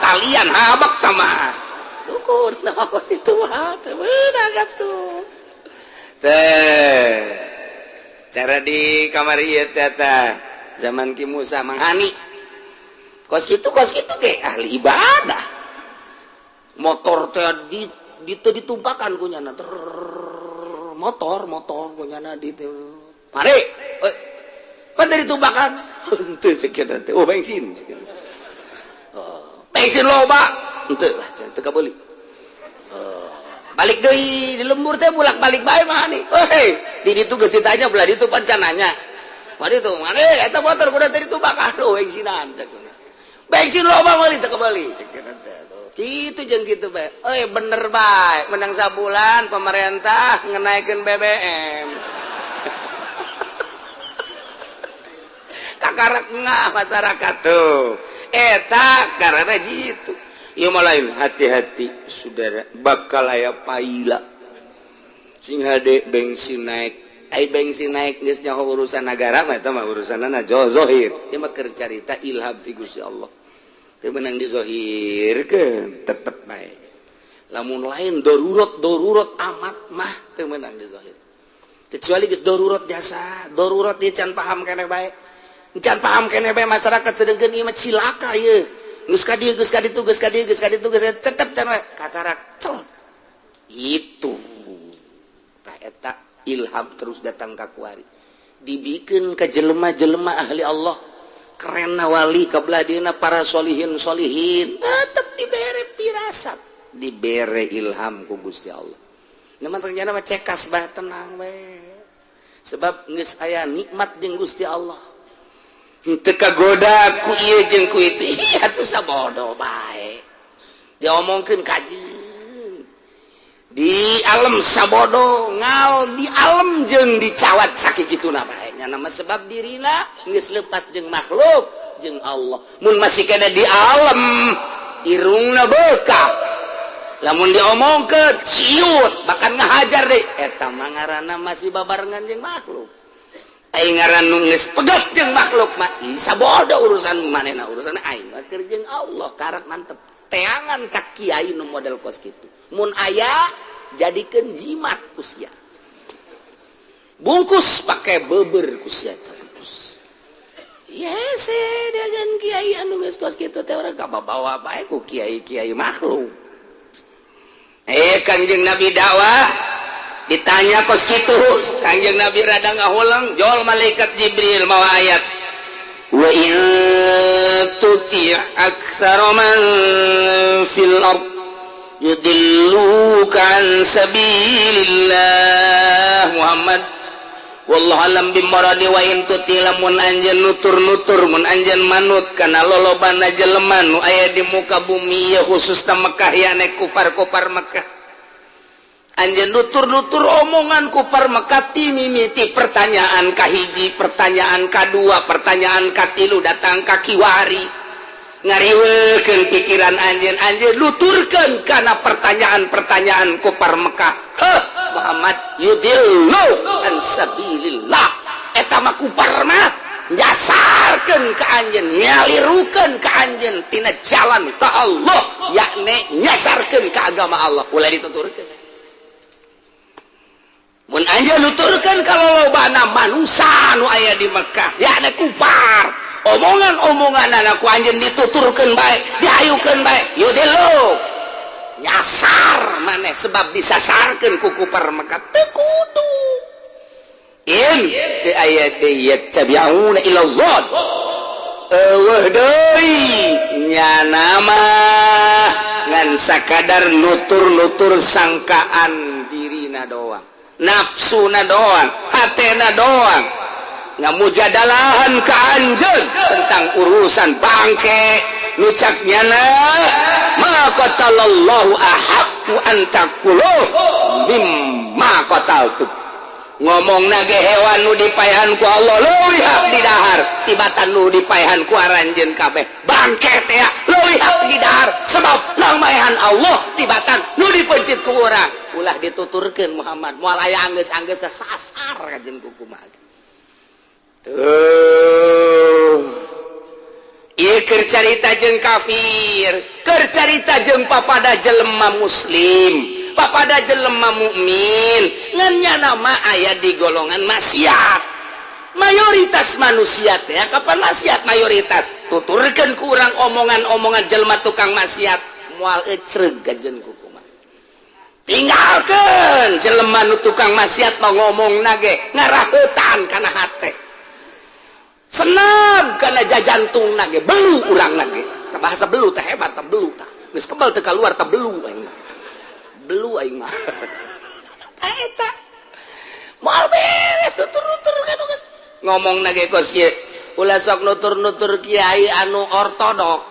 S1: talian habak tama dukun tama kos kitu mah teu meunang atuh teh. Cara di kamar ieu teh zaman Ki Musa Manghani kos kitu ge ahli ibadah motor teh di ditumpakan ku nyana motor ku nyana di mari pan ditumpakan henteu sekian teh oh bensin oh bensin loba henteu lah teu kabeuli balik deui di lembur teh bolak-balik bae mah nih. Hei di ditu geus ditanya belah ditu pancananya mari tuh mari eta motor kudu teh ditumpakan oh bensinan cek. Bensin loba meuli teu kebeli. Kitu jeung kitu bae. Euy bener bae, menang sabulan pemerintah ngenaikeun BBM. Kakarak ngah masyarakat tuh. Eta karena jitu. Ieu mah lain hati-hati saudara, bakal aya paila. Sing hade bensin naik. Ai bensin naik geus nyaho urusan negara mah eta mah urusanna zohir. Ieu mah keur carita ilham ti Gusti Allah. Teu meunang dizohirkeun, tetep bae. Lamun lain darurat amat mah teu meunang dizohir. Kecuali geus darurat jasa, darurat ieu can paham keneh bae. Can paham keneh bae masyarakat sedengkeun ieu mah cilaka ieu. Geus ka dieu, geus ka ditu, geus ka dieu, geus ka ditu, geus tetep can bae kakarak cel. Itu tah eta ilham terus datang ka kuari. Dibikeun ka jelema-jelema ahli Allah. Keren wali kabelah dieuna para solihin solihin tetep dibere pirasat, dibere ilham ku Gusti Allah. Nah ternyata mah cekas bah tenang we. Sebab geus aya nikmat jeung Gusti Allah. Henteu kagoda ku ieu jeung ku itu. Ih atuh sabodo bae. Diomongkeun kajeun. Di alam sabodo ngal di alam jeung dicawat sakituna bae. Nya nama sebab dirina geus lepas jeung makhluk jeung Allah. Mun masih kena di alam irungna beukah. Lamun diomongkeun ciut bahkan ngahajar deui eta mah ngaranna masih babarengan jeung makhluk. Ai ngaran nu geus pegat jeung makhluk mah sabodo urusan manehna, urusan aing mah keur jeung Allah karak mantep. Teangan ka kiai nu model kos kitu. Mun aya jadikeun jimat ku sia. Bungkus pakai beber ku sia bungkus. Yes, dengan kiai anu geus kos kitu teh urang kabawa bae ku kiai-kiai makhluk. Kangjeng Nabi dakwah ditanya kos kitu, Kangjeng Nabi rada ngahuleng, jol malaikat Jibril mawa ayat. Wa in tuti' aktsara man fil ard yudilluka an sabilillah. Muhammad wallahu alam bimuradi wa in tuti lamun anjeun nutur-nutur mun anjeun manut kana lolobana jelema nu aya di muka bumi ieu khususna Mekah yane kufar-kufar Mekah. Anjeun nutur-nutur omongan kufar Mekah ti mimiti pertanyaan kahiji, pertanyaan kadua, pertanyaan katilu datang ka kiwari ngariweukeun pikiran anjeun, anjeun nuturkeun kana pertanyaan-pertanyaan kufar Mekah. Heh Muhammad yudillu an sabilillah eta mah kufar mah nyasarkeun ka anjeun, nyalirukeun ka anjeun tina jalan ka Allah, yakni nyasarkeun ka agama Allah. Ulah dituturkeun. Mun anjeun nuturkeun ka lolobana manusa nu aya di Mekah, yakni kufar, omongan-omongan ku anjeun dituturkeun bae, diayukeun bae, yudillu nyasar maneh sebab disasarkeun ku kufar Mekah teu kudu. In teu aya deui yattabi'una ila dzon. Eueuh deui nyana mah ngan sakadar nutur-nutur sangkaan dirina doang, nafsuna doang, hatena doang, ngamujadalahan ka anjeun tentang urusan bangke nu cak nyana ma qatalallahu ahaqqu an taqulu mimma qataltu. Ngomong nage hewan nu dipaehan ku Allah leuwih hak didahar tibatan nu dipaehan ku aranjeun kabeh. Bangke teh leuwih hak didahar sebab nang maehan Allah tibatan nu dipencit ku urang. Ulah dituturkeun Muhammad moal aya anggeus-anggeus teh sasar kajeun ku kumaha. Tuh ieu keur carita jeung kafir, keur carita jeung papada jelema muslim, papada jelema mukmin, ngan nyana mah aya di golongan maksiat. Mayoritas manusia teh kapan maksiat mayoritas. Tuturkeun ku urang omongan-omongan jelema tukang maksiat moal ecreug kajeun ku kumaha. Tinggalkeun jelema nu tukang maksiat mau ngomong nage ngaraheutan kana hate. Senam kana jajantung nage belu urang nage. Bahasa belu teh hebat teh belu tah. Geus kebal teu kaluar teh belu aing mah. Belu aing mah. Eta moal beres nutur-nutur kan geus. Ngomong nage kos kieu. Ulah sok nutur-nutur kiai anu ortodok.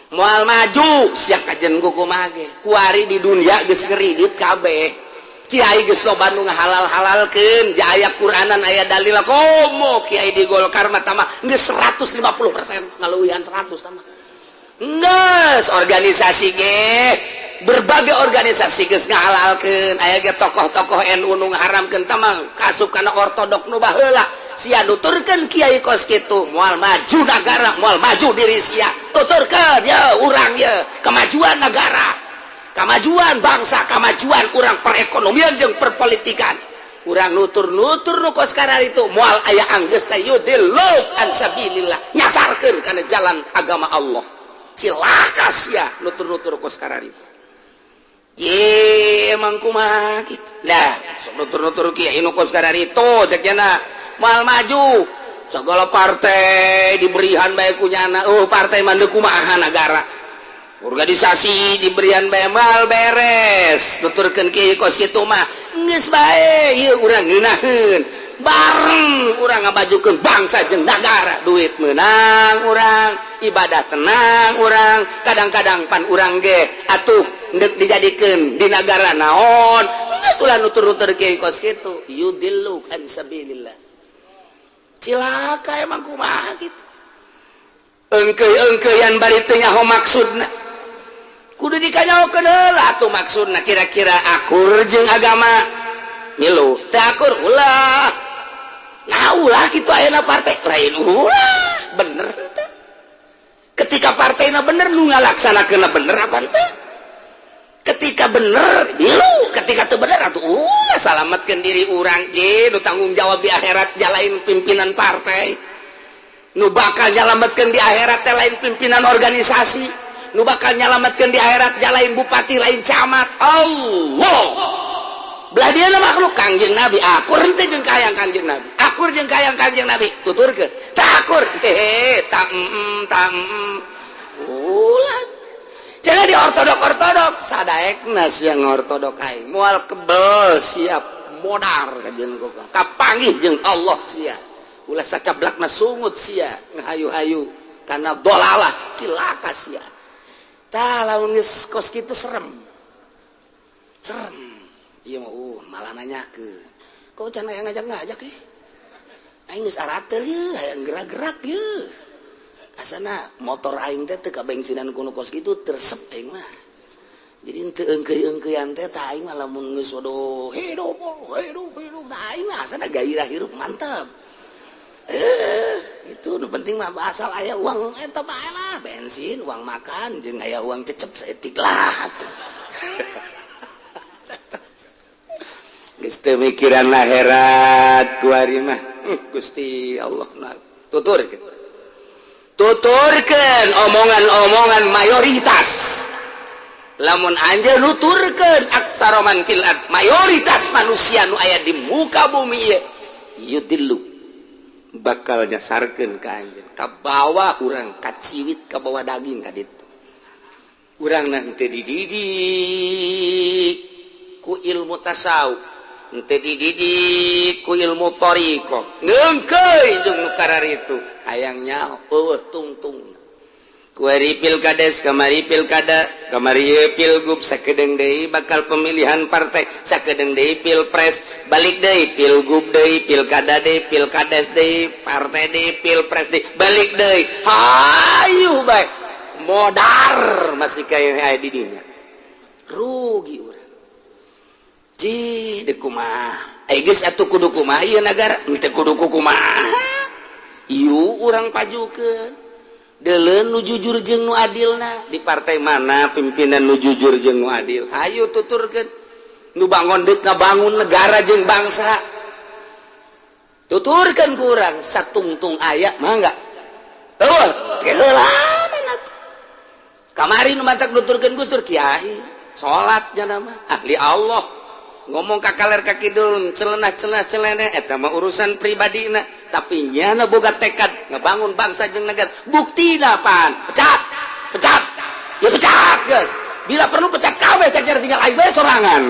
S1: Moal maju sia kajen kumaha ge. Kuari di dunia geus ngeridit kabeh. Kiai geus loba nu ngahalal-halalkeun, ja aya Quranan, aya dalil. Komo kiai di Golkar mah tama geus 150%, ngaluwihan 100 tama. Geus organisasi ge, berbagai organisasi geus ngahalalkeun, aya ge tokoh-tokoh NU nu ngaharamkeun, tama kasup kana ortodok nu baheula. Sia nuturkeun kiai kos kitu, moal maju nagara, moal maju diri sia. Tuturkeun ya urang ya kemajuan negara, kemajuan bangsa, kemajuan urang perekonomian jeung perpolitikan. Urang nutur-nutur nu kos itu moal aya anggeus teh yudillu an sabilillah, nyasarkeun kana jalan agama Allah. Cilaka sia nutur-nutur kos itu. Ye, emang kumaha gitu lah, sok nutur-nutur kiai nu kos itu cek nya moal maju. Segala partai diberian bae ku nyana. Oh, partai mah kumaha negara, organisasi diberian bae, moal beres nuturkeun kiai kos kitu mah. Geus bae ieu urang ngeunaheun bareng, urang ngamajukeun bangsa jeung negara, duit menang urang, ibadah tenang urang. Kadang-kadang pan urang ge atuh ndek dijadikeun di negara naon. Geus ulah nutur-nutur kiai kos kitu, yudillu an sabilillah. Cilaka, emang kumaha gitu. Engkeuy-engkeuyan bari teu nyaho maksudna. Kudu dikanyahokeun heula atuh maksudna, kira-kira akur jeung agama milu, teu akur ulah. Nah, ulah kitu. Ayeuna partai lain ulah, bener teu? Ketika partainya bener, nu ngalaksanakeunna bener apa teu? Ketika bener milu, ketika teu bener atuh ulah. Salametkeun diri urang je nu tanggung jawab di akhirat jalain pimpinan partai, nu bakal nyalametkeun di akhirat teh lain pimpinan organisasi, nu bakal nyalametkeun di akhirat jalain bupati, lain camat, Allah. Belah dia makhluk Kangjeng Nabi akur henteu jeung kahayang Kangjeng Nabi? Akur jeung kahayang Kangjeng Nabi, tuturkeun. Tak akur, hehe, tak tak ulah. Jangan di ortodok ortodok sadaekna yang ortodok aing moal kebel siap modar kajen kapanggih jeung Allah sia. Ulah sacablakna sungut sia ngahayu-hayu karena dolalah, cilaka sia. Tah, lamun geus kos kitu serem serem. Iya mah malah nanyakeun kok can aya ngajak-ngajak eh. Aing geus aratel ye, hayang gerak-gerak ye. Asana motor aing teh teu kabensinan kuno kos kitu, tersep aing mah. Jadi teu eungkeuy-eungkeuyan teh. Tah, aing mah lamun geus waduh hidup hidup hidup, tah aing mah asana gairah hirup mantap. Itu nu penting mah asal aya uang eta bae lah, bensin, uang makan, jeung aya uang cecep saeutik lah atuh. Geus teu mikiran akhirat kuari mah. Gusti Allah, nah, tuturkeun tuturkeun omongan-omongan mayoritas. Lamun anjeun nuturkeun aksara man fil ard, mayoritas manusia nu aya di muka bumi ieu, yudillu, bakal nyasarkeun ka anjeun, ka bawah urang kaciwit, ka bawah daging ka ditu. Urang nah teu dididik ku ilmu tasawuf, henteu dididik ku ilmu thariqah, ngeungkeuy jeung nu kararitu hayang nyaho eueuh tungtung. Kuari pilkades, kamari pilkada, kamari ieu pilgub, sakedeung deui bakal pemilihan partai, sakedeung deui pilpres, balik deui pilgub deui, pilkada deui, pilkades deui, partai deui, pilpres deui, balik deui. Hayu bae modar masih kaya aya di dinya, rugi urang. Ji deuk kumaha ai geus atuh? Kudu kumaha ieu nagara? Teu kudu kumaha, yuk urang pajukeun deuleun nu jujur jeung nu adilna. Di partai mana pimpinan nu jujur jeung nu adil? Hayu tuturkeun. Nu bangun deuk ngabangun negara jeung bangsa, tuturkeun ku urang satungtung aya mah enggak. Eueuh keheulaanan atuh. Kamari nu mantak nuturkeun Gus Dur kiai salat nya mah ahli Allah, ngomong ka kaler ka kidul, celenah celenah celene, eta mah urusan pribadina, tapi nyana boga tekad ngebangun bangsa jeung negara. Buktina apaan? Pecat, pecat ya, pecat guys, bila perlu pecat kabeh, cek tinggal aing bae sorangan.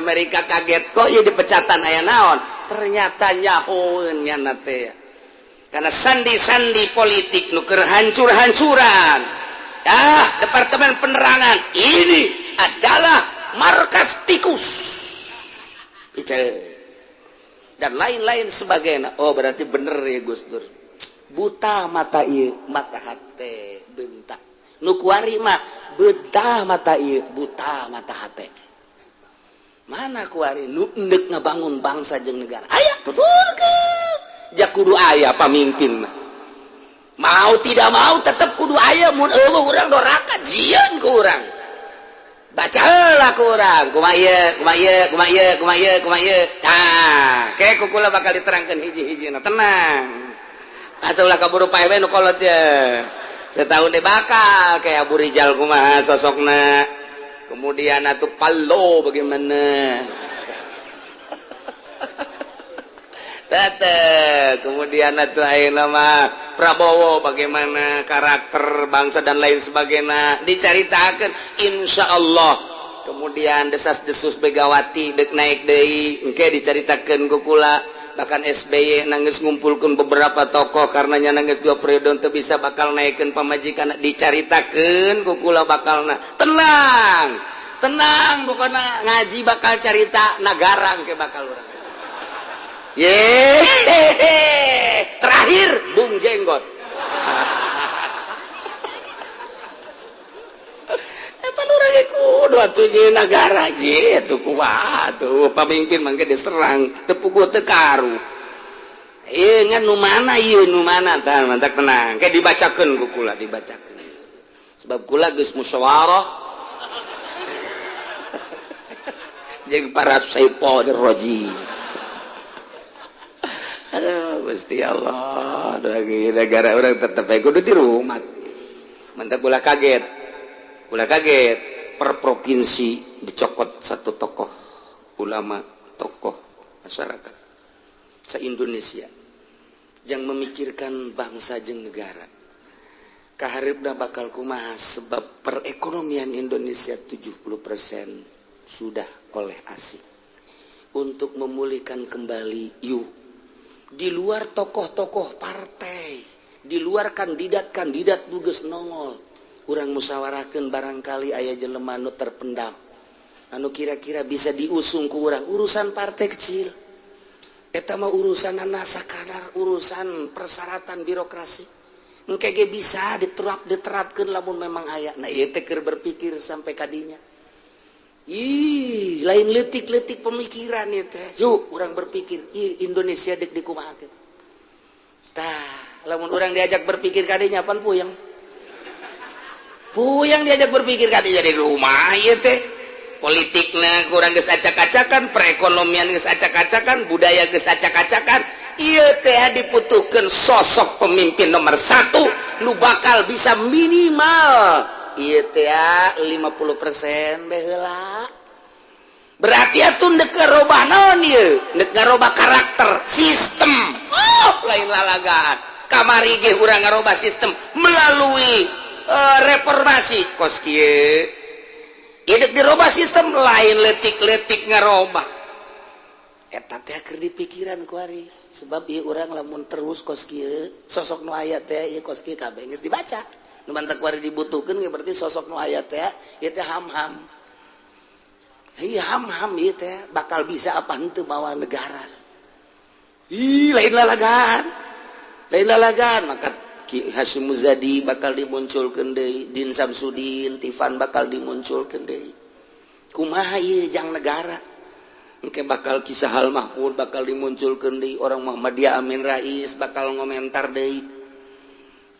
S1: Amerika kaget, kok ya dipecatan, aya naon? Ternyata nyahoeun nyana teh. Karena sandi-sandi politik nu keur hancur-hancuran. Ah, Departemen Penerangan ini adalah markas tikus. Ice. Dan lain-lain sebagainya. Oh, berarti bener ya Gus Dur. Buta mata ieu, mata hate bentak. Nu kuari mah buta mata ieu, buta mata hate. Mana kuari nu endek ngabangun bangsa jeung negara. Aya tuturkeun. Ja kudu aya pamimpin mah. Mau tidak mau tetep kudu aya mun eueuh urang doraka jieun ku urang. Baca heula ku urang, kumaha ieu, kumaha ieu, kumaha ieu, kumaha ieu, kumaha ieu. Tah, ke ku kula bakal diterangkeun hiji-hijina, tenang. Asa ulah kaburu pae nu kolot ye. Setahun deh bakal kayak Abu Rijal kumaha sosokna. Kemudian atuh Palo bagaimana? Tete, kemudian atuh ayeuna mah Prabowo bagaimana karakter bangsa dan lain sebagainya dicaritakeun insyaallah. Kemudian desas-desus Megawati dek naik deui engke dicaritakeun ku kula. Bahkan SBY nangis ngumpulkeun beberapa tokoh karena nya nangis 2 periode teu bisa bakal naikkeun pamajikan dicaritakeun ku kula bakalna. Tenang, tenang pokona ngaji bakal carita nagara engke bakal urang. Yehehe, terakhir Bung Jenggot. Pan urang ge kudu atuh jeung nagara je atuh kumaha atuh pamimpin mangke diserang teu puguh teu karuh. Ieu ngan nu mana ieu nu mana tah mantak tenang. Ke dibacakeun ku kula dibacakeun. Sebab kula geus musyawarah jeung para syaitonir rajim. Aduh, Gusti Allah, lagi negara orang tetep aja kudu di rumah. Mantap ulah kaget per provinsi dicokot satu tokoh ulama, tokoh masyarakat se-Indonesia yang memikirkan bangsa jeung negara. Kaharepna bakal kumaha sebab perekonomian Indonesia 70% sudah oleh asing. Untuk memulihkan kembali yuk di luar tokoh-tokoh partai, di luar kandidat-kandidat geus nongol. Urang musyawarahkeun barangkali aya jelema nu terpendam, anu kira-kira bisa diusung ku urang. Urusan partai kecil, eta mah urusan sakadar urusan persyaratan birokrasi. Engke ge bisa diterapkeun lamun memang aya. Nah ieu teh keur berpikir sampai kadinya. Ih, lain leutik-leutik pemikiran ieu teh. Yuk, urang berpikir, ih Indonesia dek dikumahakeun. Tah, lamun urang diajak berpikir kadinya pan puyeng. Puyeng diajak berpikir kadinya di rumah ieu teh. Politikna kurang geus acak-acakan, perekonomian geus acak-acakan, budaya geus acak-acakan. Ieu teh diputuhkeun sosok pemimpin nomor 1 nu bakal bisa minimal ieu teh 50% baheula. Berarti atuh ndek ngarobah naon ieu? Ndek ngarobah karakter, sistem. Oh, lain lalagaan. Kamari ge urang ngarobah sistem melalui reformasi kos kieu. Ieu dek dirobah sistem lain leutik-leutik ngarobah. Eta teh keur dipikiran ku ari. Sebab ieu urang lamun terus kos kieu, sosok nu aya teh ieu kos kieu kabeh geus dibaca. Nu mantak kuari dibutuhkeun ge berarti sosok nu aya teh ieu teh ham-ham. Ieu ham-ham ieu teh bakal bisa apa henteu mawa negara. Ih, lain lalagaan. Lain lalagaan maka Ki Hasyim Muzadi bakal dimunculkeun deui, Din Samsudin, Tifan bakal dimunculkeun deui. Kumaha ieu jang negara? Engke bakal Kisah Hal Mahmud bakal dimunculkeun deui, orang Muhammadiyah Amin Rais bakal ngomentar deui.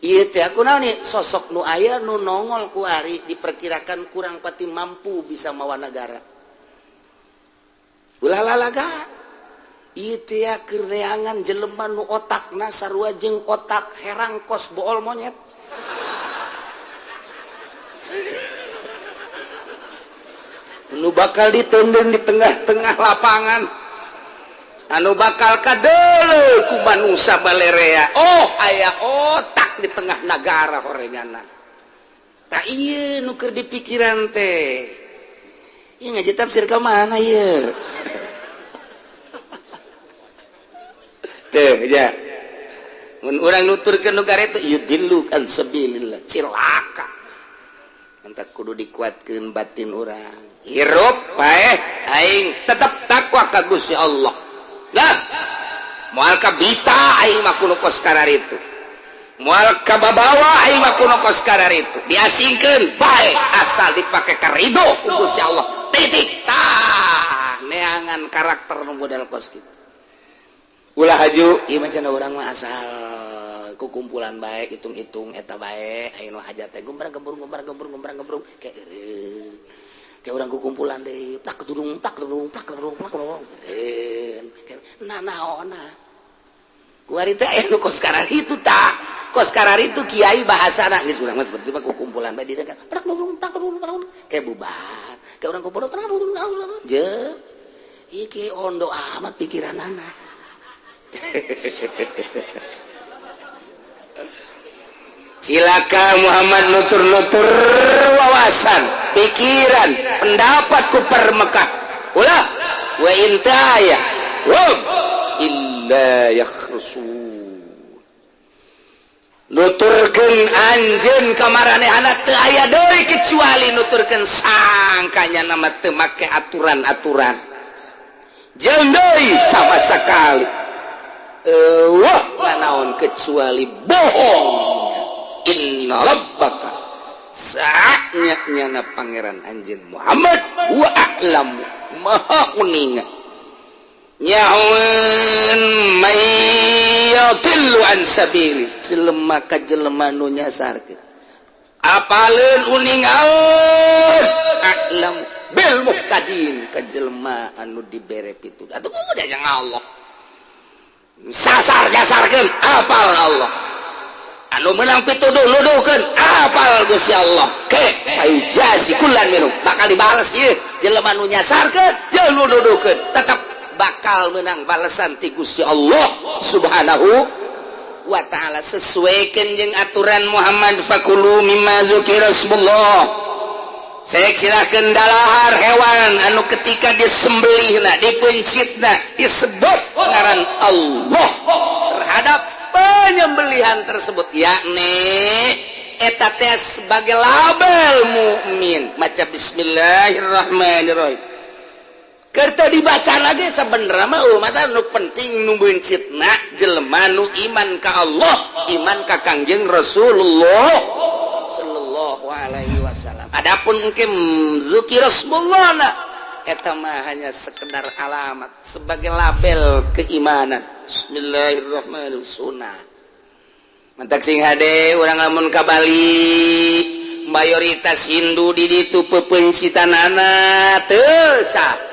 S1: Ieu teh aku naon nih sosok nu aya nu nongol ku ari diperkirakan kurang pati mampu bisa mawa negara. Ulah lalaga. Ieu teh keur neangan jelema nu otakna sarua jeung otak herang kos bool monyet. Nu bakal ditenden di tengah-tengah lapangan. Anu bakal kadeuleu ku manusa balerea. Oh, aya otak di tengah nagara horengana. Tak ieu nu keur dipikiran teh. Ieu ngaji tafsir ka mana ieu? Teh ja. Mun urang nuturkeun nu itu yudillu an sabilillah, cilaka. Entak kudu dikuatkeun batin urang. Hirup bae aing tetep takwa ka Gusti Allah. Nah, moal kabita aing mah kudu kos kararitu. Moal kababawa aing mah kudu kos kararitu. Diasingkeun bae asal dipake ka ridho ku Gusti Allah. Titik. Tah, neangan karakter nu model kos kitu. Ulah haju ieu mah cenah urang mah asal kukumpulan bae, hitung-hitung eta bae, aya nu hajat teh gombrang gembrung gombrang gembrung gombrang gembrung, kayak kayak urang kukumpulan teh plak tudung plak tudung plak tudung plak tudung, nah naonna kuari teh aya nu kos kararitu. Tah, kos kararitu kiai bahasana geus urang mah seperti mah kukumpulan bae di plak tudung plak tudung plak kayak bubar, kayak urang kumpul je. Ieu kiai ondo amat pikiranana. Cilaka Muhammad nutur-nutur wawasan, pikiran, pendapat ku Mekah. Ulah wa intaya hum illa yakhrusun. Nuturkeun anjeun ka maranehana teu aya deui kecuali nuturkeun sangkanya nama teu make aturan-aturan. Jeung deui sama sekali. Wah, naon kecuali bohong. Inna rabbaka, saatnya nyana pangeran anjeun Muhammad, wa a'lamu, maha uninga nyahoeun may yadillu an sabili, jelema ka jelema nu nyasarkeun, apaleun uningaeun, a'lamu bil muhtadin, ka jelema anu dibere pituduh. Atuh udah yang Allah sasar jasarkeun apal Allah, anu menang pituduh nuduhkeun apal Gusti Allah, ke fayujazi kullan minhum, bakal dibales ieu jelema nu nyasarkeun jeung nu nuduhkeun, tetep bakal menang balesan ti Gusti Allah Subhanahu wa ta'ala. Sesuaikan jeung aturan Muhammad, fakulu mimma dzukira ismullah. Saya silakan dalahar hewan anu ketika disembelihna, dipencitna, disebut ngaran Allah terhadap penyembelihan tersebut, yakni eta teh sebagai label mukmin maca bismillahirrahmanirrahim. Kerta dibaca lagi sebenarnya mah, oh, masa nu penting nu bencitna jelema nu iman ka Allah, iman ka Kangjeng Rasulullah sallallahu alaihi wasallam. Adapun mungkin dzikir Rasulullah eta mah hanya sekedar alamat sebagai label keimanan. Bismillahirrahmanirrahim sunnah. Mantak sing hade urang lamun ka Bali, mayoritas Hindu di ditu, pepencitanana teu sah.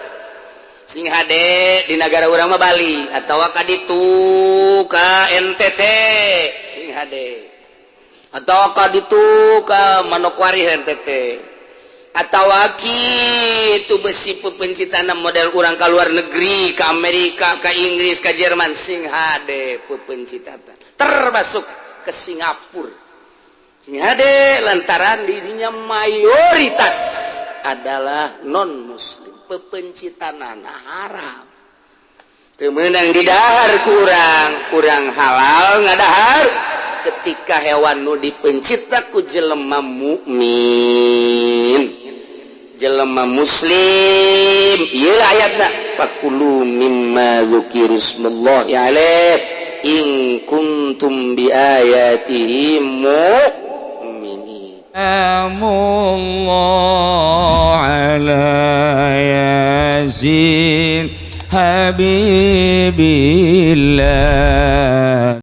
S1: Sing hade di negara urang mah Bali atawa ka ditu ka NTT, sing hade, atau ka ditu ka Manokwari NTT, atau itu besi pepencitana model urang ke luar negeri, ke Amerika, ke Inggris, ke Jerman, sing hade pepencitana, termasuk ke Singapura, sing hade, lantaran dirinya mayoritas adalah non muslim, pepencitanana haram, teu meunang didahar. Kurang kurang halal ngadahar ketika hewan nu dipencita ku jelema mukmin, jelema muslim. Ieu ayatna, fakulu mimma dzukira ismullahi alaih in kuntum bi ayatihi mu'minin.
S2: الله على ياسين حبيب الله.